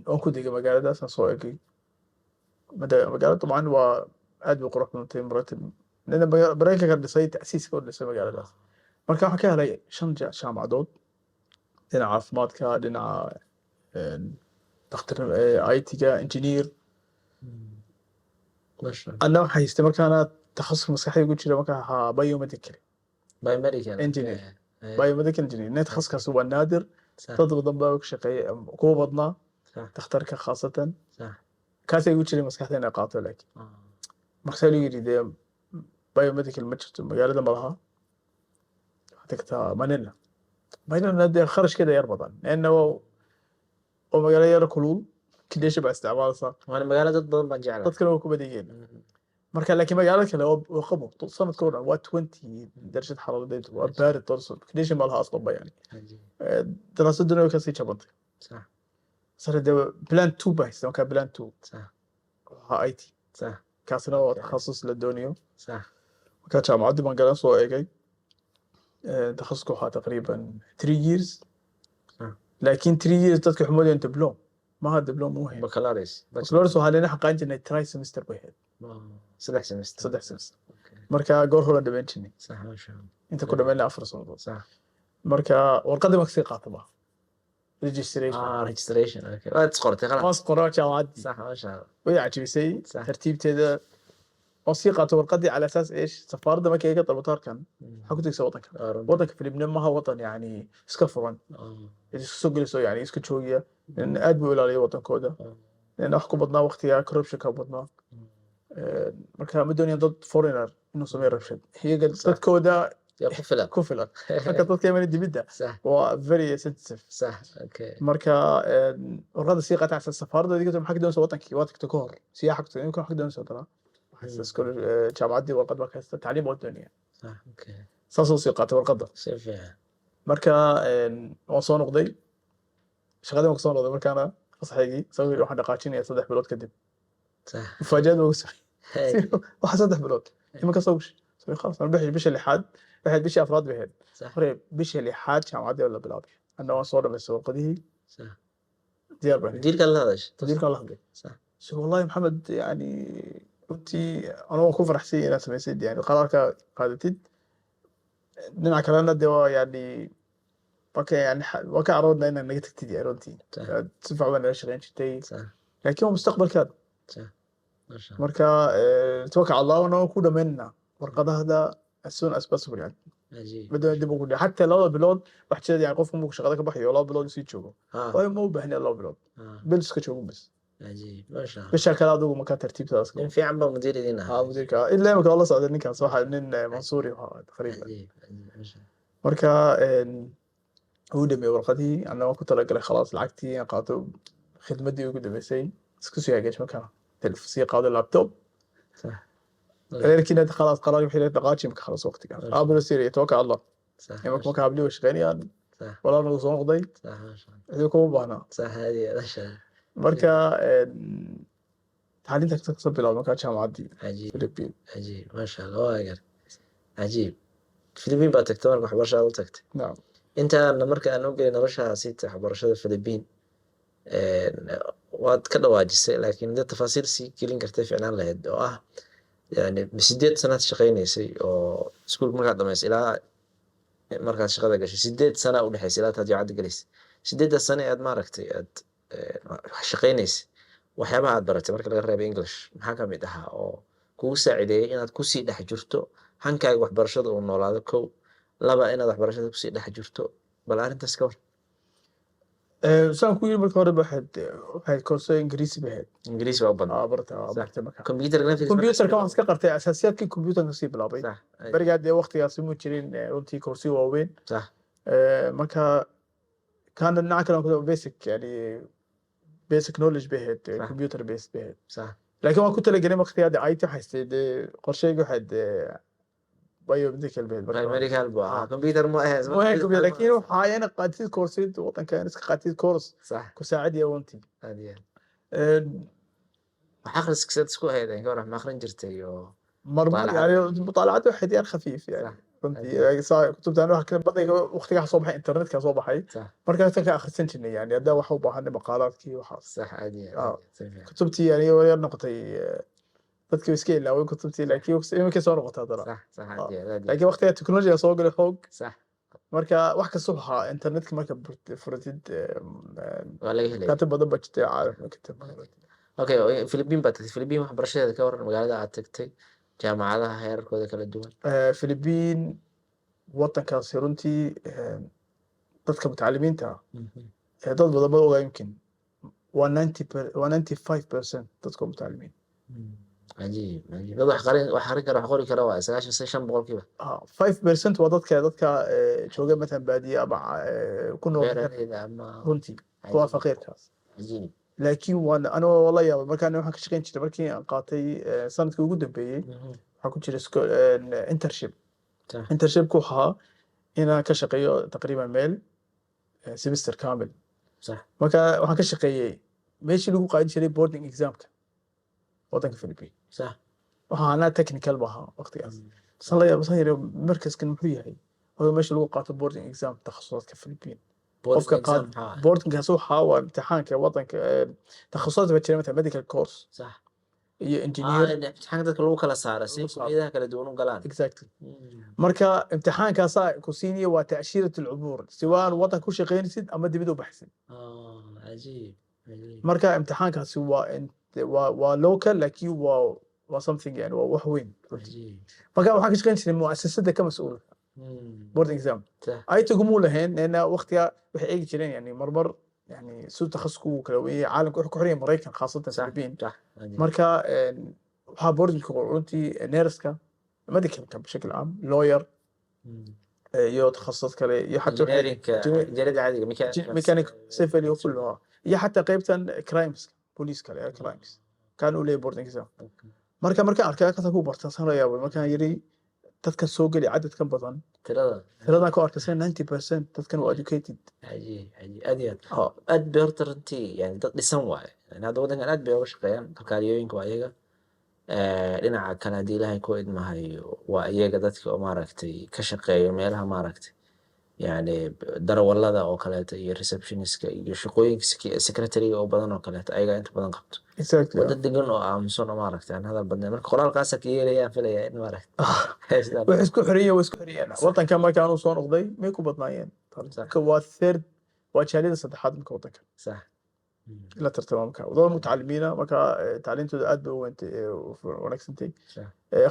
S2: waan ku degay magaaladaas, aan soo egay magaalada. Dabcan waa aad bay qurux badantay, muratib nina Maraykanka dhisay, ta'siiska u dhisay magaaladaas. Marka waxaan ka helay shan jaamacadood, dhinaca caafimaadka, dhinaca dhakhtar, IT-ga, engineer.
S1: Masha.
S2: Anna waxaan haystay markaana takhasuska maskaxdayda ku jira markaa ahaa biomedical.
S1: Biomedical
S2: Engineer.
S1: Okay.
S2: Biomedical engineer ne takhasuskaasi waa naadir. Dad badan baa ka shaqeeya, kuwa badnaa dhakhtarka khaasatan. Kaasay igu jiray maskaxda inay qaato, laakiin markaasaa lagu yidhi dee biomedical ma jirto magaalada, ma laha, waxaad tagtaa Manila. Manila dee kharashkeeda yar badan leanna waa magaalo yar kulul, condition baa isticmaalaysaa.
S1: Waana magaalo dad badan baan jeclahay.
S2: Dadkana waa ku badan yihiin. Marka laakiin magaalo kale waa qabow sanadka oo dhan, waa 20 darajad xaraaradeed, waa baarid torso, condition ma laha aslanba yani. Daraasaduna way kasii jabantay. Sare dee plan two baa haysta markaa, plan two waxaa IT. Kaasina waa takhasus la doonayo. Marka jaamacaddii baan galan, soo eegay. Takhasuska waxaa taqriiban 3 years. Laakiin 3 years dadka waxay moodayaan diplom maha, diplom muu hayn.
S1: Baccalaureate.
S2: Baccalaureate waxaa leena xaqaan jirnay tri semester bay ahayd.
S1: 3 semester.
S2: 3 semester. Marka goor horan dhameyn jirnay.
S1: Sax, masha Allah.
S2: Inta ku dhameynay 4 sanadood. Marka warqadii baan kasii qaata ba registration.
S1: Ah, registration, okay, waad isqortay, khalaas.
S2: Waas qoraa jaamacaddii.
S1: Sax, masha Allah.
S2: Way cajibisay. Tartiibteeda oo sii qaato warqadii cala asaas ايش safaaradda markay iga dalbato halkan waxaa ku tegsa waddanka.
S1: Waa runta.
S2: Waddanka Filibina maha waddan yani iska furan iska soo gelayso yani iska joogiya, لأن aad buu ilaaliya waddankooda, لأن wax ku badnaa waqtiga corruption ka badnaa. Marka ma doonayaan dad foreigner inuu sameeyo rabshad iyaga dadkooda.
S1: Yaa ku filan.
S2: Ku filan. Marka dadka imanaya dibidda waa very sensitive.
S1: sax okay
S2: Marka warqadda sii qaata asaas safaaradda adiga maxaa ka doonaysa wadankii waa tagto ka hor siyaaxa ku tagto imika maxaa ka doonaysa haddana. Waxaa jaamacaddii warqad baa ka haysta, tacliim waa doonaya.
S1: sax okay
S2: Saasoo sii qaatay warqadda.
S1: Si fiican.
S2: Marka waan soo noqday, shaqadii waan kasoo noqday. Markaana fasaxaygii sabab waxaan dhaqaajinaya 3 bilood kadib. Mufaajaad baa ugu waxa 3 bilood iminka soo gashay. So خلاص أنا bixi bisha lixaad waxayd, bishii afraad bay ahayd. Hore bisha lixaad jaamacaddii waa la bilaabay, anna waan soo dhamaystay warqadihii. Diyaar baan ahay.
S1: Mudiirkaad la hadashay?
S2: Mudiirkaan la hadlay. So wallahi Maxamed, yani runtii anigu waan ku faraxsan yahay inaad samaysid yani qaraarka qaadatid. Dhinaca kalena dee waa yani waa ka yani waa ka caroodna inaad naga tagtid yani runtii. Si fiican baa nala shaqayn jirtay, laakiin waa mustaqbalkaada.
S1: sax masha Allah.
S2: Marka tawakal cala Allah, wana ku dhamaynana warqadahada as soon as possible yani. Badana dib ugu dhici xataa 2 bilood wax jira yani qofku markuu shaqada ka baxayo 2 bilood sii joogo. Waayo ma u baahna 2 bilood, bil iska joogo bas.
S1: Cajiib, masha Allah.
S2: Bisha kale adigu markaa tartiibtadas.
S1: Nin fiican baa mudiir idin ahaa.
S2: Haa, mudiirka ilaa imika waa la socda ninkaas, waxa nin Mansuuri waxa taqriiban.
S1: Cajiib, cajiib, masha Allah.
S2: Marka wuu dhameeyey warqadihii, anna waan ku talagalay khalaas lacagtii aan qaato, khidmaddii ugu dambeysay isku sii hagaaj, markaa sii qaado laptop. Reerkiina khalaas qaraar wixii la dhaqaaji marka khalaas waqtiga aabuna sii tawakal Allah. Imanka marka hablii way shaqeynayaan. Walaalna wuu soo noqday.
S1: sax masha Allah.
S2: Cidii kuma baahnaa.
S1: Sax, hadi masha Allah.
S2: Marka tacliinta kasoo bilaabay markaa jaamacaddii Philippine.
S1: Cajiib, masha Allah, waa gar cajiib. Philippine baa tagtay marka waxbarashaada u tagtay?
S2: Nacam.
S1: Intaana marka aan ogeyn noloshaasi waxbarashada Philippine, waad ka dhawaajisay, laakiin dad tafaasiil sii gelin kartay ficnaan lahayd oo ah yani 8 sanaad shaqaynaysay oo iskuulka markaad dhamaysay ilaa markaad shaqada gashay 8 sana u dhexaysay ilaa taad jaamacadda galaysay. 8-da sano ee aad maaragtay aad shaqaynaysay, waxyaabaha aad baratay marka laga reebay English maxaa ka mid ahaa oo kugu saacideeyay inaad kusii dhex jirto hankaaga waxbarashada uu noolaado? Kow, laba, inaad waxbarashada kusii dhex jirto, bal arrintaas ka war.
S2: Saan ku yiri marka hore waxayd koorso Ingiriisi bay ahayd.
S1: Ingiriisi baa u badnaa.
S2: Barta bartay marka.
S1: Computer naftiisa.
S2: Computerka waxaan iska qartay asaasiyaadkii computerka sii bilaabay. Berigaa dee waqtigaasi mu jirin runtii koorsiyo waaweyn. Marka kaana dhinaca kale aan basic yani basic knowledge bay ahayd, computer based bay ahayd. Laakiin waan ku talagelay waqtigaa dee IT haystay, dee qorsheyga waxayd biomedical bay ahayd marka hore.
S1: Biomedical buu ahaa, computer ma ahayn.
S2: Ma ahayn computer, laakiin waxaa ina qaatid koorsid wadanka in iska qaatid course ku saacidiya runtii.
S1: Aad iyo aad. Wax akhriska sidaad isku ahaydeen ka war, wax ma akhrin jirtay oo
S2: marmar?
S1: mutaalacad?
S2: Yani mutaalacad waxay diyaar khafiif yani runtii. Kutubtan wax kale badanka waqtigaa soo baxay, internetka soo baxay. Markaasaan ka akhrisan jirnay yani haddaa waxa u baahanay maqaalaadkii waxaas.
S1: Sax, aad iyo aad. Aad iyo aad, si fiican.
S2: Kutubtii yani war yar noqotay, dadkii way iska ilaaween kutubtii, laakiin iminkay soo noqotay haddana.
S1: sax sax aad iyo aad, aad iyo aad.
S2: Laakiin waqtigaa technology soo galay xoog. Marka wax kasta waxaa internetka marka furatid
S1: Waa laga helaya.
S2: Kutub badan baa jirtay caalamka, kutub badan.
S1: Okay, Philippine baad tagtay. Philippine waxbarashadeeda ka waran, magaalada aad tagtay, jaamacadaha heerarkooda kala duwan.
S2: Philippine. Wadankaasi runtii dadka mutacalimiinta ah, dad badan ma ogaa, yumkin waa 90 waa 95% dadka waa mutacalimiin.
S1: Cajiib, cajiib. Dad wax qarin, wax akhrin kara, wax qori kara waa 95%.
S2: Ah, 5% waa dadka jooga matalan baadiye ama ku nool
S1: beeraleyda ama
S2: runtii kuwa faqiirkaas. Laakiin waan aniga waa la yaabay markaan waxaan ka shaqayn jiray, markii aan qaatay sanadkii ugu dambeeyey, waxaa ku jiray internship. Internshipku wuxuu ahaa inaan ka shaqeeyo taqriiban meel semester kamil. Marka waxaan ka shaqeeyey meeshii lagu qaadan jiray boarding examka wadanka Philippine. Waxaa anaa technical ba ahaa waqtigaas. San la yaabo, san yiri, markaskan muxuu yahay? Oo meesha lagu qaato boarding exam takhasusaadka Philippine.
S1: Boarding
S2: qofka
S1: exam
S2: qaad
S1: maxaa ah?
S2: Boardingkaas waxaa waa imtixaanka wadanka, takhasusaad baa jira, matalan medical course iyo engineer.
S1: Imtixaanka dadka lagu kala saaro si
S2: Lagu saaro.
S1: Kulliyadaha kala duwan u galaan.
S2: Exactly. Marka imtixaankaasaa ku siinaya waa تأشيرة العبور, siwaan wadanka ku shaqaynaysid ama dibad u baxsid.
S1: Ah, cajiib, cajiib.
S2: Marka imtixaankaasi waa local, laakiin waa something, yani waa wax weyn runtii. Marka waxaan ka shaqayn jiray muasasada ka mas'uulka boarding exam. Aytagumuu lahayn leanna waqtiga waxay eegi jireen, yani marmar, yani siduu takhasusku uu kala weeyay caalamka, wuxuu ku xiran yahay Maraykan, khaasatan Philippine.
S1: sax cajiib.
S2: Marka waxaa boardingka runtii nurseka, medicalka بشكل عام, lawyer iyo takhasusad kale iyo xataa
S1: engineeringka, injineeriyada caadiga, mechanic.
S2: Mechanic, civil iyo kulluha, iyo xataa qaybtan crimes, police kale ee crimes kaan u leeyahay boarding exam. Marka markaan arkay halkaasaan ku barta, saan la yaabay markaan yiri dadkan soo geli cadadkan badan.
S1: Tirada.
S2: Tiradan ku arkay 90% dadkan waa educated.
S1: Cajiib, cajiib, aad iyo aad. Aad bay horta runtii, yani dad dhisan waaye. Yani hadda waddankan aad bay uga shaqeeyaan, kalkaaliyooyinka waa iyaga. Dhinaca kale, haddii Ilaahay ku idmahayo, waa iyaga dadka oo maaragtay ka shaqeeyo meelaha, maaragtay, yani darawallada oo kaleeto iyo receptionistka iyo shaqooyinka secretary-ga oo badan oo kaleeto, ayagaa inta badan qabto. Waa dad degan oo aamusan oo maaragtay aan hadal badnayn. Marka qoraalkaasa ka yeelayaan, filaya in maaragtay
S2: wax isku xiran yihiin, way isku xiran yihiin. Wadanka markaan uu soo noqday may ku badnaayeen. Marka waa third, waa jaaliyada saddexaad marka wadanka la tartama. Marka wadada mutacalimiina, marka tacliintooda aad bay u wentay, u wanaagsantay.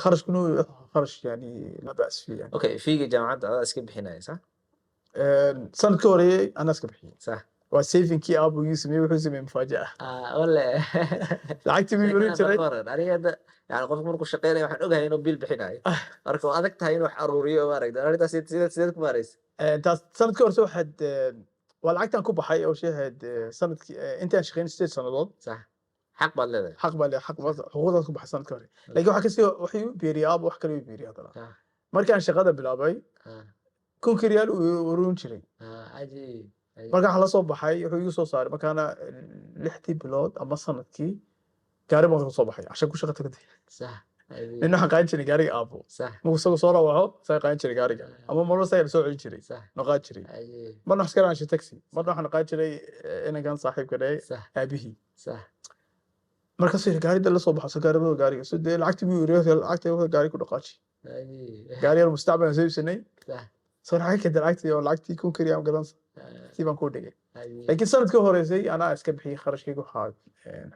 S2: Kharashkuna wuxuu ahaa kharash yani لا بأس فيه yani.
S1: Okay, fee-ga jaamacadda adaa iska bixinaya, sax?
S2: Sanad ka horeeyay anaa iska bixiyay. Waa savingkii aabuu ii sameeyey, wuxuu sameeyey mufaaja'a.
S1: Ah, wale.
S2: Lacagtii buu urin jiray.
S1: Aniga hadda, yani qofka markuu shaqeynayo, waxaan ogahay inuu biil bixinayo. Marka waa adag tahay inuu wax aruuriyo, maaragtay. Arrintaas sideed ku maareysa?
S2: Taas sanad ka horse waxaad waa lacagtan ku baxay oo shay ahayd sanadkii intaan shaqeyn 8 sannadood.
S1: Sax, xaq baad leedahay.
S2: Xaq baa le, xaq xuquuqdaas ku baxay sanadka hore, laakiin waxa kasii waxay u biiriyay aaba, wax kale u biiriyay haddana. Markaan shaqada bilaabay, 1000 riyaal uu ururin jiray.
S1: Ah, cajiib, cajiib.
S2: Marka waxaa la soo baxay, wuxuu igu soo saaray markaana 6dii bilood ama sanadkii gaari baan kasoo baxay cashan ku shaqa tagay.
S1: sax cajiib
S2: Nin waxaan qaadan jiray gaariga aabo. Markuu isagu soo rawaxo, isaga qaadan jiray gaariga, ama marba isaga soo celin jiray, noo qaadi jiray. Marna waxaan iska raaci jiray taxi, marna waxaan qaadan jiray inankan saaxiibka dhahay aabihii. Markaasuu yidhi gaarida la soo baxo, so gaari gaariga so dee lacagtii buu yiri, lacagtii gaari ku dhaqaaji. Gaari yar mustacmal aan soo iibsanay. Soo lacag keentay lacagtii oo lacagtii 1000 riyaal garanaysa tii baan ku dhigay. Laakiin sanadkii horeysay anaa iska bixiyey kharashkayga, waxaa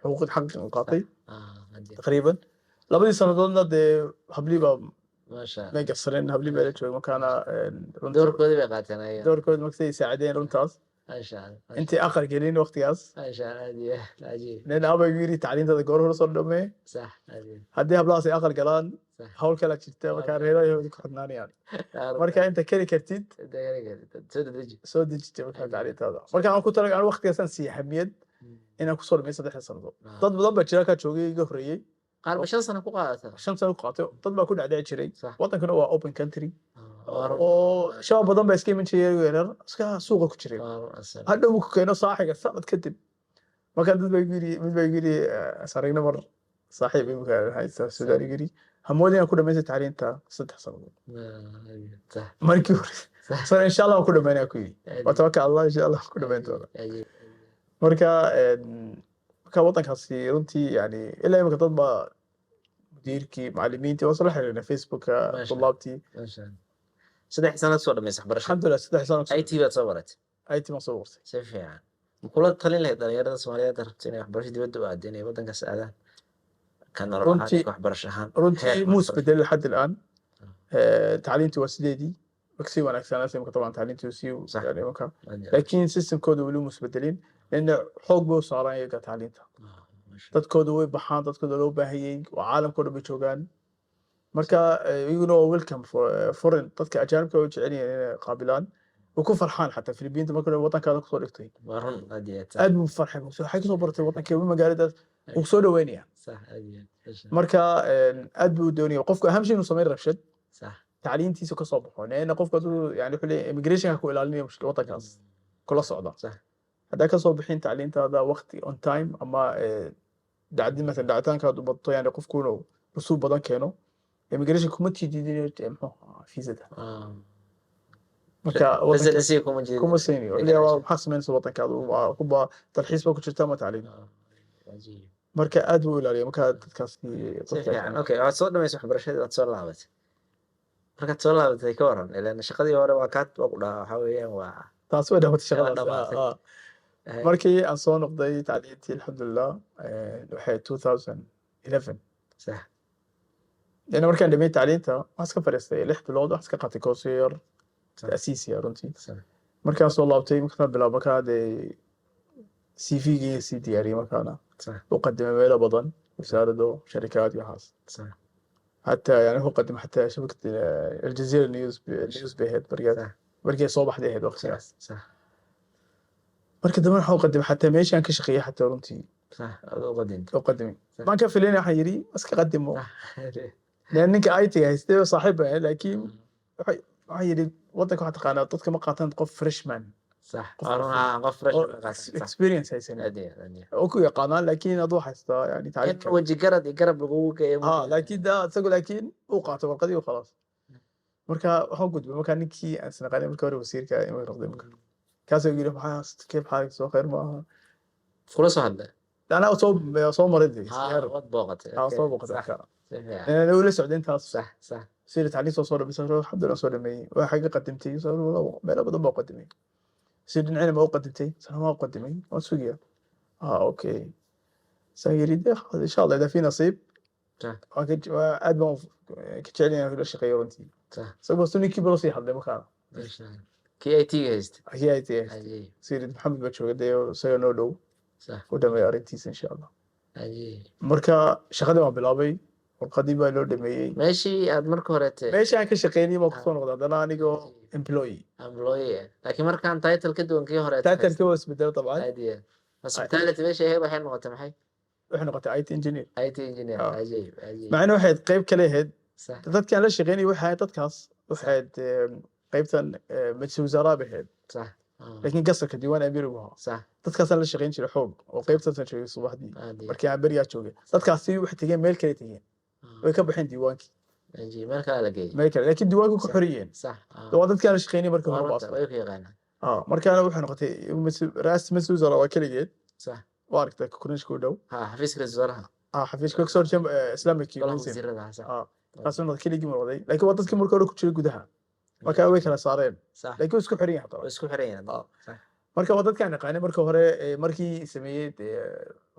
S2: xuquuqd xaqi aan qaatay. Taqriiban 2dii sannadoodna dee hablii baa
S1: Maasha Allah.
S2: may gasareen, hablii baa la joogay markaana runtii.
S1: Doorkoodii bay qaateen ayaga.
S2: Doorkood markasay saacideen runtaas.
S1: Maasha Allah.
S2: Intii aqal gelin waqtigaas.
S1: Maasha Allah, aad iyo aad, cajiib.
S2: Nin aaba igu yiri tacliintada goor hore soo dhamee.
S1: sax aad iyo
S2: Haddii hablahaas ay aqal galaan, hawl kala jirta, markaa reeraha ku xidhnaanayaan. Marka inta keri kartid
S1: soo dedeji.
S2: Soo dejitay markaa tacliintaada. Marka aan ku talagalay waqtigaasaan siiyey ahamiyad inaan kusoo dhamay 3 sannadood. Dad badan baa jira kaa joogay iga horreeyey.
S1: Qaar ba 5 sano ku qaadata.
S2: 5 sano ku qaatay, dad baa ku dhacdhici jiray. Wadankuna waa open country
S1: Waa run.
S2: oo shabaab badan baa iska iman jiray iyagoo yaryar, iska suuqa ku jiray.
S1: Waa run asal.
S2: Hadhow ku keeno saaxiga sanad kadib. Marka dad baa igu yiri, mid baa igu yiri, is aragnay mar, saaxiib imika haysta Suudaan, igu yiri hamoodin inaan ku dhamaystay tacliinta 3 sannadood. Markii hore sana insha Allah waan ku dhamaynaya ku yiri, waa tawakal Allah, insha Allah waan ku dhamayn doona. Marka waddankaasi runtii yani ilaa imika dad baa mudiirkii, macallimiintii waa soo xiriirnay Facebooka.
S1: Masha.
S2: Tulaabtii.
S1: Maasha Allah, 3 sanaad soo dhamaysay waxbarashada.
S2: Alxamdulilah, 3 sano.
S1: IT baad soo baratay?
S2: IT baan soo bartay.
S1: Si fiican. Ma kula talin lahayd dhalinyarada Soomaaliyeed rabta inay waxbarasho dibadda u aado inay waddankaas aadaan, ka nolol ahaan iyo waxbarasho ahaan,
S2: runtii
S1: heerka
S2: muu
S1: waxbarasho?
S2: Isbedelin لحد الآن. Tacliintii waa sideedii. Kasii wanaagsanaa imika طبعا tacliintu sii yani marka,
S1: Aad iyo aad.
S2: laakiin systemkooda weli musbedelin, lana xoog bay u saaraan iyaga tacliinta.
S1: Ah, masha.
S2: Dadkooda way baxaan, dadkooda loo baahayey oo caalamkoo dhan bay joogaan. Marka iyaguna waa welcome for foreign, dadka ajaanibka way jecel yihiin inay qaabilaan way ku farxaan. Xataa Filibiinta marka hore wadankaada kusoo dhigtay,
S1: Waa run, aad iyo aad.
S2: Aad buu farxay, waxay kusoo baratay wadankee, magaaladaas wuu soo dhaweynaya.
S1: Sax, aad iyo aad, masha.
S2: Marka aad buu u doonaya qofku aham shay inuu sameyn rabshad tacliintiisa kasoo baxo, leanna qofku hadduu yani wuxuu leeyahay immigrationka ku ilaalinaya mushkil wadankaas kula socda. Haddaa kasoo bixin tacliintaada waqti on time ama dhacdi masalan dhacitaankaadu bato, yani qofku inuu rusuub badan keeno, immigration kuma tiidinayo, muxuu ahaa, fiisada. Marka wadanka
S1: Residency kuma jirin.
S2: Kuma siinayo. Wuxuu leeyahay, waa maxaa samaynaysa wadankaadu, waa kuba dalxiis baa ku jirta ama tacliin.
S1: Ah, cajiib.
S2: Marka aad buu u ilaaliya marka dadkaasi
S1: Si
S2: dadka.
S1: fiican. Okay, waad soo dhamaysay waxbarashadii, waad soo laabatay. Markaad soo laabatay, ka waran? Ilaan shaqadii hore waa kaad waa ku dhahaa, waxaa weeyaan waa
S2: Taas way dhamatay
S1: waa
S2: shaqadaas.
S1: dhamaatay.
S2: Markii aan soo noqday tacliintii, alxamdulilah, waxay 2011. Lana markaan dhamay tacliinta waxaan iska fadhiistay 6 bilood, waxaan iska qaatay koorso yar ta'siisi ah runtii. Markaan soo laabtay, markaan bilaabo, markaa dee CV-gii sii diyaariyey, markaana u qadimay meelo badan, wasaarado, sharikaad iyo waxaas. حتى يعني هو قدم حتى شبكة الجزيرة نيوز bay ahayd berigaas, markii ay soo baxday ahayd waqtigaas. Marka dambe waxaa u qadimay xataa meeshaan ka shaqeeyay xataa runtii.
S1: Sax, aad u qadimtay.
S2: U qadimay. Maan ka filayn, waxaan yidhi iska qadimo, لأن ninka IT haystay saaxiib baan ahay, laakiin waxaan yidhi waddanka waxaa taqaanaa dadka ma qaataan qof freshman, qof
S1: Waa run, qof fresh
S2: oo
S1: ma qaataan, sax.
S2: experience haysanin.
S1: Aad iyo aad, aad iyo aad.
S2: Oo ku yaqaanaan, laakiin aduu haystaa yani
S1: In
S2: tacliinka.
S1: Weji garad iyo garab lagugu geeyo.
S2: Ha, laakiin da isagu laakiin uu qaato warqadii u khalaas. Marka waxaan gudbay marka ninkii aan isnaqaanay marka hore, wasiirka inuu noqday, marka kaasuu yidhi, maxaa كيف حالك, soo khayr ma aha?
S1: Kula soo hadlay.
S2: Anaa soo maray dee siyaaro.
S1: Waad booqatay.
S2: Soo booqatay. Marka
S1: Si fiican.
S2: uu la socday intaas.
S1: sax sax
S2: Sida tacliin soo dhamaysay, alxamdulillah, soo dhameeyey. Waa xagga qadimtay? Meelo badan baa u qadimay. Si dhinacina ma u qadimtay? Sana ma u qadimay, waan sugaya. Okay, saan yidhi dee insha Allah إذا في نصيب. Waa aad baan ka jecel yahay inaan la shaqeeyo runtii. Isagoo su ninkii balo sii hadlay markaana.
S1: Masha Allah. Kii IT-ga haystay.
S2: Kii ay tahay. Sida Maxamed baa jooga dee, isaga noo dhow, u dhameeya arrintiisa insha Allah. Marka shaqadii waan bilaabay, warqadii baa loo dhameeyey.
S1: Meeshii aad marka horete
S2: Meesha aan ka shaqeynayay baan kusoo noqday haddana anigoo employee.
S1: Employee ah. Laakiin markaan title ka duwan kii hore.
S2: Title-kii waa isbedelay dabcan.
S1: Aad iyo aad. Hospitality meesha ahayd waxay noqotay maxay?
S2: Waxay noqotay IT engineer.
S1: IT engineer. Cajiib, cajiib.
S2: Macna waxayd qayb kale ahayd. Dadkaan la shaqeynayay waxay ahayd dadkaas, waxay ahayd qaybtan majlis wasaaraha bay ahayd. Laakiin gasarka diiwaan amiir buu ahaa. Dadkaasaan la shaqeyn jiray xoog oo qaybtaasaan joogay subaxdii.
S1: Aad iyo
S2: Markii aan berigaa joogay, dadkaasi waxay tegeen meel kale, tegeen, way ka baxeen diiwaankii.
S1: Cajiib, meel kale la geeyey.
S2: Meel kale, laakiin diiwaanka ku xoriyeen. Waa dadkaan la shaqeynayay markii
S1: Waa
S2: hore
S1: runta,
S2: baasla.
S1: Way ku yaqaanaan.
S2: Markaana waxay noqotay raas majlis wasaaraha waa keligeed. Waa aragtay korniishka u dhow.
S1: Ha, xafiiska ra'iisul wasaaraha.
S2: Xafiiska kasoo horjeeda Islamic
S1: Golaha
S2: Museum.
S1: wasiirada, ha, sax.
S2: Kaasuu noqday keligii buu noqday, laakiin waa dadkii marka hore ku jiray gudaha, marka way kala saareen. Laakiin way isku xiran yahay haddana.
S1: Way isku xiran yihiin.
S2: Marka waa dadkaan naqaanay marka hore, markii sameeyey dee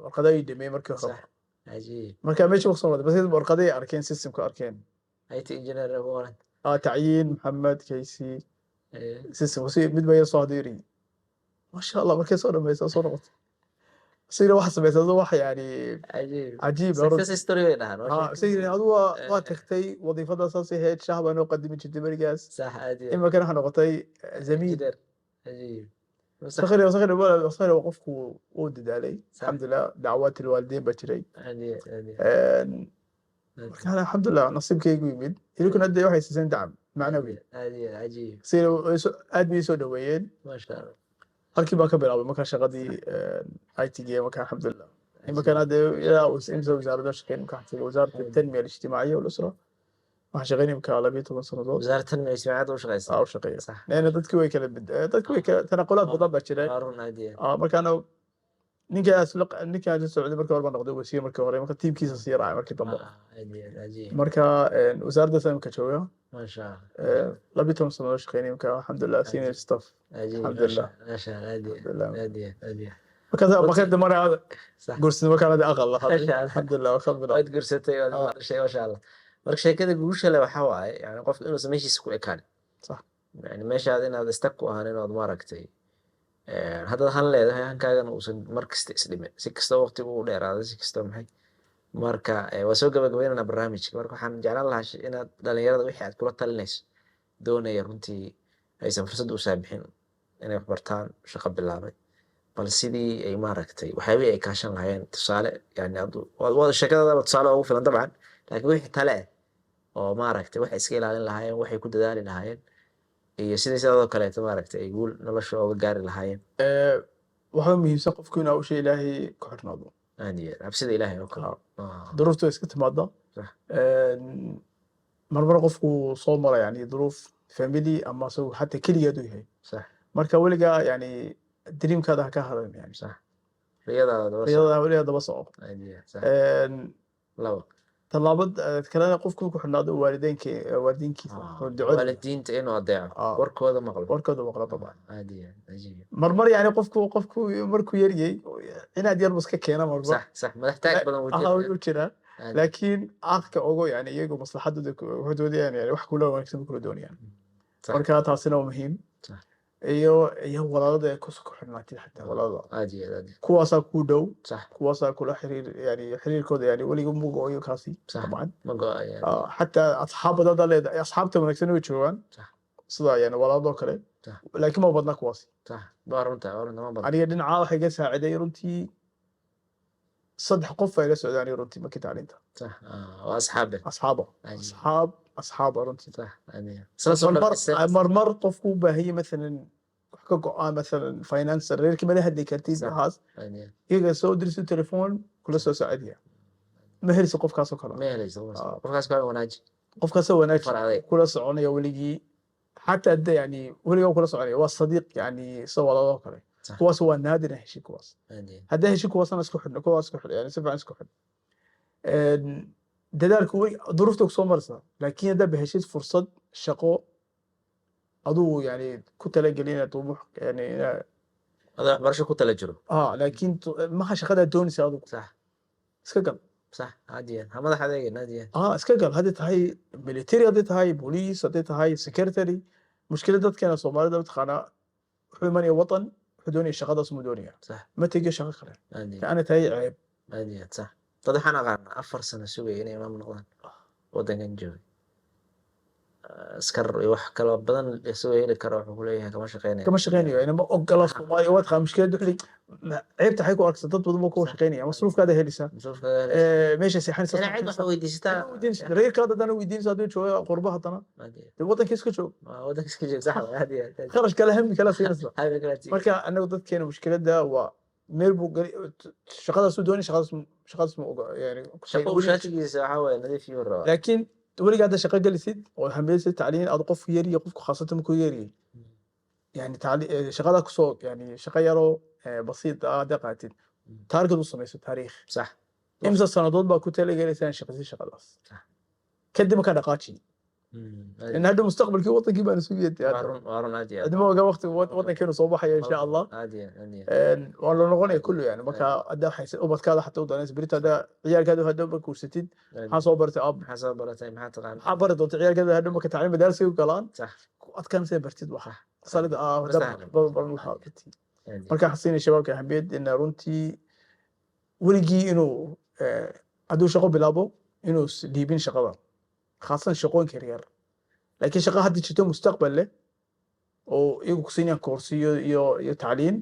S2: warqadaha ii dhameeyey markii hore.
S1: Sax, cajiib.
S2: Marka meesha ku soo noqday bas warqaday arkeen, systemka arkeen.
S1: IT engineer ugu qoran.
S2: Tacyiin Maxamed Kaysi. System si mid baa yar soo haduu yiri, masha Allah, markay soo dhamaysa soo noqotay signa waxa samaysay aduu wax yani
S1: cajiib.
S2: Cajiib.
S1: Success story bay dhahaan, waa sheeko.
S2: Signa adu waa tagtay wadiifada saas ahayd, shah baa noo qadimi jirtay berigaas.
S1: Sax, aad iyo aad.
S2: Imikana waxaa noqotay zamiil.
S1: Engineer. Cajiib.
S2: Sakhri sakhri sakhri, qofku wuu dadaalay. Alxamdulilah, dacwaat alwaalidiin baa jiray.
S1: Aad iyo aad iyo aad.
S2: Marka alxamdulilah nasiibkaygu yimid, idinkuna hadda waxay siiseen dacam macnawi.
S1: Aad iyo aad, cajiib.
S2: Sida aad bay soo dhaweeyeen.
S1: Maasha Allah.
S2: Halkii baan ka bilaabay markaa shaqadii IT-ga. Markaa alxamdulilah imikana hadda ilaa imsa wasaaradda shaqeyn, markaa waxaan tagay wasaaradda التنمية الاجتماعية والأسرة, waxaan shaqeynay imika 12 sanadood.
S1: Wasaaradda tanmiya ijtimaaciyaadda u shaqeysa.
S2: Aa, u shaqeeya. Leanna dadki way kala tanaqulaad badan baa jira.
S1: Waa run, aad iyo aad.
S2: Markaana ninkaas ninkaan la socday markii hore baa noqday wasiir markii hore, marka tiimkiisa sii raacay markii dambe.
S1: Aad iyo aad, cajiib.
S2: Marka wasaaraddaas imika jooga.
S1: Maasha Allah.
S2: 12 sanadood shaqeynay imika, alxamdulilah, senior staff.
S1: Cajiib.
S2: Alxamdulilah.
S1: Maasha Allah, aad iyo aad.
S2: Alxamdulilah.
S1: Aad iyo aad, aad iyo aad.
S2: Markaas marka dambe guursaday, markaan hadda aqal lahaa.
S1: Maasha Allah.
S2: Alxamdulilah, alxamdulilah.
S1: Waad guursatay, waad dhashay, maasha Allah. Marka sheekada guusha leh waxaa waaye yani qofka inuusan meeshiisa ku ekaan. Yani meeshaad inaad istag ku ahaan, inaad maaragtay haddaad han leedahay, hankaagana uusan mar kasta isdhimin, si kasta waqtigu u dheeraado, si kasta maxay. Marka waa soo gabagabeynana barnaamijka. Marka waxaan jeclaan lahaa inaad dhalinyarada wixii aad kula talinayso, doonaya runtii aysan fursad u saamixin inay wax bartaan, shaqo bilaabay, bal sidii ay maaragtay waxyaabihii ay kaashan lahaayeen tusaale. Yani sheekadadaba tusaale ugu filan dabcan, laakiin wixii tale eh oo maaragtay waxay iska ilaalin lahaayeen, waxay ku dadaali lahaayeen, iyo sidii sidoo kaleeto maaragtay ay guul nolosha ooga gaari lahaayeen.
S2: Waxaa muhiimsan qofku inuu usha Ilaahay ku xirnaado.
S1: Aad iyo aad, cabsida Ilaahay oo kale.
S2: Duruuftu way iska timaada. Marmar qofku soo mara yani duruuf family ama isagu xataa keligeed uu yahay. Marka weligaa yani dreamkaada ha ka haran yani.
S1: Sax, riyadaada daba soco.
S2: Riyada weligaa daba soco.
S1: Aad iyo aad, sax. Labo.
S2: Tallaabad kalena qofku ku xirnaado waalideynka, waalidiinkiisa oo ducada.
S1: Waalidiinta inuu adeeco. Warkooda maqlo.
S2: Warkooda maqlo dabcan.
S1: Aad iyo aad, cajiib.
S2: Marmar yani qofku markuu yaryay inaad yar iska keena marmar.
S1: Sax sax, madax taag badan wuu
S2: aha
S1: jiraa.
S2: Wuu jiraa. Laakiin aqka ogo yani iyagu maslaxadooda waxay doonayaan yani wax kula wanaagsan kula doonayaan. Marka taasina waa muhiim. Iyo walaalada ay ku xirnaatid, xataa walaalada.
S1: Aad iyo aad, aad iyo
S2: Kuwaasaa kuu dhow. Kuwaasaa kula xiriir, yani xiriirkooda yani weliga ma go'ayo kaasi. Dabcan.
S1: Ma go-ayo.
S2: Xataa asxaab badan haddaad leedahay, asxaabta wanaagsan way joogaan. Sida yani walaaladoo kale. Laakiin ma badna kuwaasi.
S1: Sax, waa runta, waa runta, ma badan.
S2: Aniga dhinaca waxay iga saaciday runtii saddex qof ay la socdaan aniga runtii markii tacliinta.
S1: Sax, waa asxaabe.
S2: Asxaaba. Asxaab, asxaaba runtii.
S1: Sax, aad iyo aad. Isla soo
S2: marmar
S1: dhamaysteen.
S2: Marmar qofku u baahan yahay mathalan wax ka go'aa, mathalan finance, reerkii mala hadli kartid. Waxaas
S1: Aad iyo aad.
S2: iyaga soo dirsi telefoon kula soo saacidiya, ma helisa qofkaasoo kale.
S1: Ma helayso qofkaas. Qofkaas kale wanaaji.
S2: Qofkaasoo wanaaji.
S1: Far adeeg.
S2: Kula soconaya weligii, xataa hadda yani weligaa kula soconaya, waa sadiiq yani sida walaaloo kale. Kuwaas waa naadir in heshid kuwaas.
S1: Aad iyo aad.
S2: Haddaa heshid kuwaasna isku xidhno, kuwaas isku xidh, yani si fiican isku xidh. Dadaalku way duruufta kusoo maraysaa, laakiin haddaa baheshid fursad shaqo aduu yani ku talagelin inaad طموح yani
S1: Adoo waxbarasho ku tala jiro.
S2: Laakiin maha shaqadaa doonaysa adigu. Iska gal.
S1: Sax, aad iyo aad, ha madax adeegin, aad iyo aad.
S2: Iska gal, haddii tahay military, haddii tahay police, haddii tahay secretary. Mushkilad dadkeena Soomaalida mataqaanaa, wuxuu imanaya wadan, wuxuu doonaya shaqadaas muu doonaya. Ma tegiyo shaqo kale.
S1: Aad iyo aad.
S2: Kaana tahay ceeb.
S1: Aad iyo aad, sax. Dad waxaan aqaanaa 4 sano sugaya inay imaam noqdaan, wadankan joogay, askar iyo wax kaloo badan isagoo heli karo, wuxuu kuleeyahay kama shaqeynayo.
S2: Kama shaqeynayo yani, ma ogola Soomaaliya. Waa taqaan mushkilad wixii ceebta waxay ku arkaysa, dad badan baa kuwa shaqeynaya, masruufkaada helaysaa.
S1: Masruufka.
S2: Meesha seexanaysa.
S1: Inaa cid wax weydiisataa.
S2: Reerkaada haddana weydiinaysa, hadduu jooga qurba haddana.
S1: Aad iyo aad.
S2: Dee waddanka iska joog.
S1: Waa wadanka iska joog, sax waay, aad iyo aad, aad iyo aad.
S2: Kharash kale, hami kala siinaysa.
S1: Hami kala sii.
S2: Marka anagu dadkeena mushkiladda waa meel buu gali shaqadaasuu doonay, shaqadaas ma oga yani.
S1: Shaqo uu shaatigiisa waxaa waaye nadiif yuu rabaa.
S2: Laakiin weligaa hadda shaqo gelisid oo hameysid tacliin aad qofku yariyo, qofku khaasatan markuu yariyay yani shaqada kusoo yani shaqo yaroo basiid ah hadda qaatid, target u samayso, taariikh. Imsa sanadood baa ku talagelaysaa in shaqasi shaqadaas. Kadib markaa dhaqaaji in hadda mustaqbalkii wadankii baan sugaya.
S1: Waa run, waa run, aad iyo aad.
S2: Cidma oga waqti wadankeenu soo baxaya, insha Allah.
S1: Aad iyo aad, aad iyo aad.
S2: Waa la noqonaya kullu yani. Marka hadda waxay ubadkaada xataa u danaysa berito, hadda ciyaalkaada hadda ma guursatid, maxaa soo baratay aab?
S1: Maxaa soo baratay? Maxaa taqaan?
S2: Maxaa bari doonta ciyaalkaada hadda marka tacliim madaarsiga u galaan? Ku adkaan see bartid waxa salida ah
S1: Ma
S2: hadda
S1: sahlan.
S2: baran lahaa.
S1: Aad iyo aad.
S2: Marka waxaan siinaya shabaabka ahamiyad in runtii weligii inuu hadduu shaqo bilaabo inuu dhiibin shaqada, khaasatan shaqooyinka yaryar, laakiin shaqa hadda jirto mustaqbal leh oo iyagu ku siinayaan koorsiyo iyo tacliin,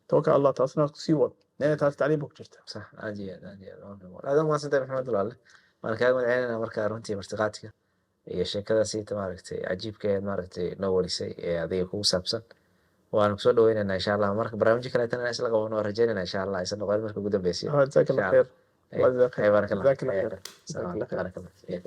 S2: tawakal Allah, taasna sii wad, لأن taas tacliin ba ku jirta.
S1: Sax, aad iyo aad, aad iyo aad, aad umahadsantahay Maxamed walaale. Waan kaaga mahadcelinayna marka runtii martiqaadka iyo sheekada siita maaragtay cajiibka ee maaragtay noo warisay ee adiga kugu saabsan. Waanu kusoo dhaweynaynaa insha Allah marka barnaamijyo kaleetana inaan isla qabano waan rajeynayna insha Allah, aysan noqon marka ugu dambeysay.
S2: جزاك الله
S1: Insha
S2: خير.
S1: Allah.
S2: الله يجزاك خير.
S1: بارك الله.
S2: جزاك الله خير.
S1: السلام
S2: جزاك الله
S1: عليكم.
S2: خير.
S1: بارك الله.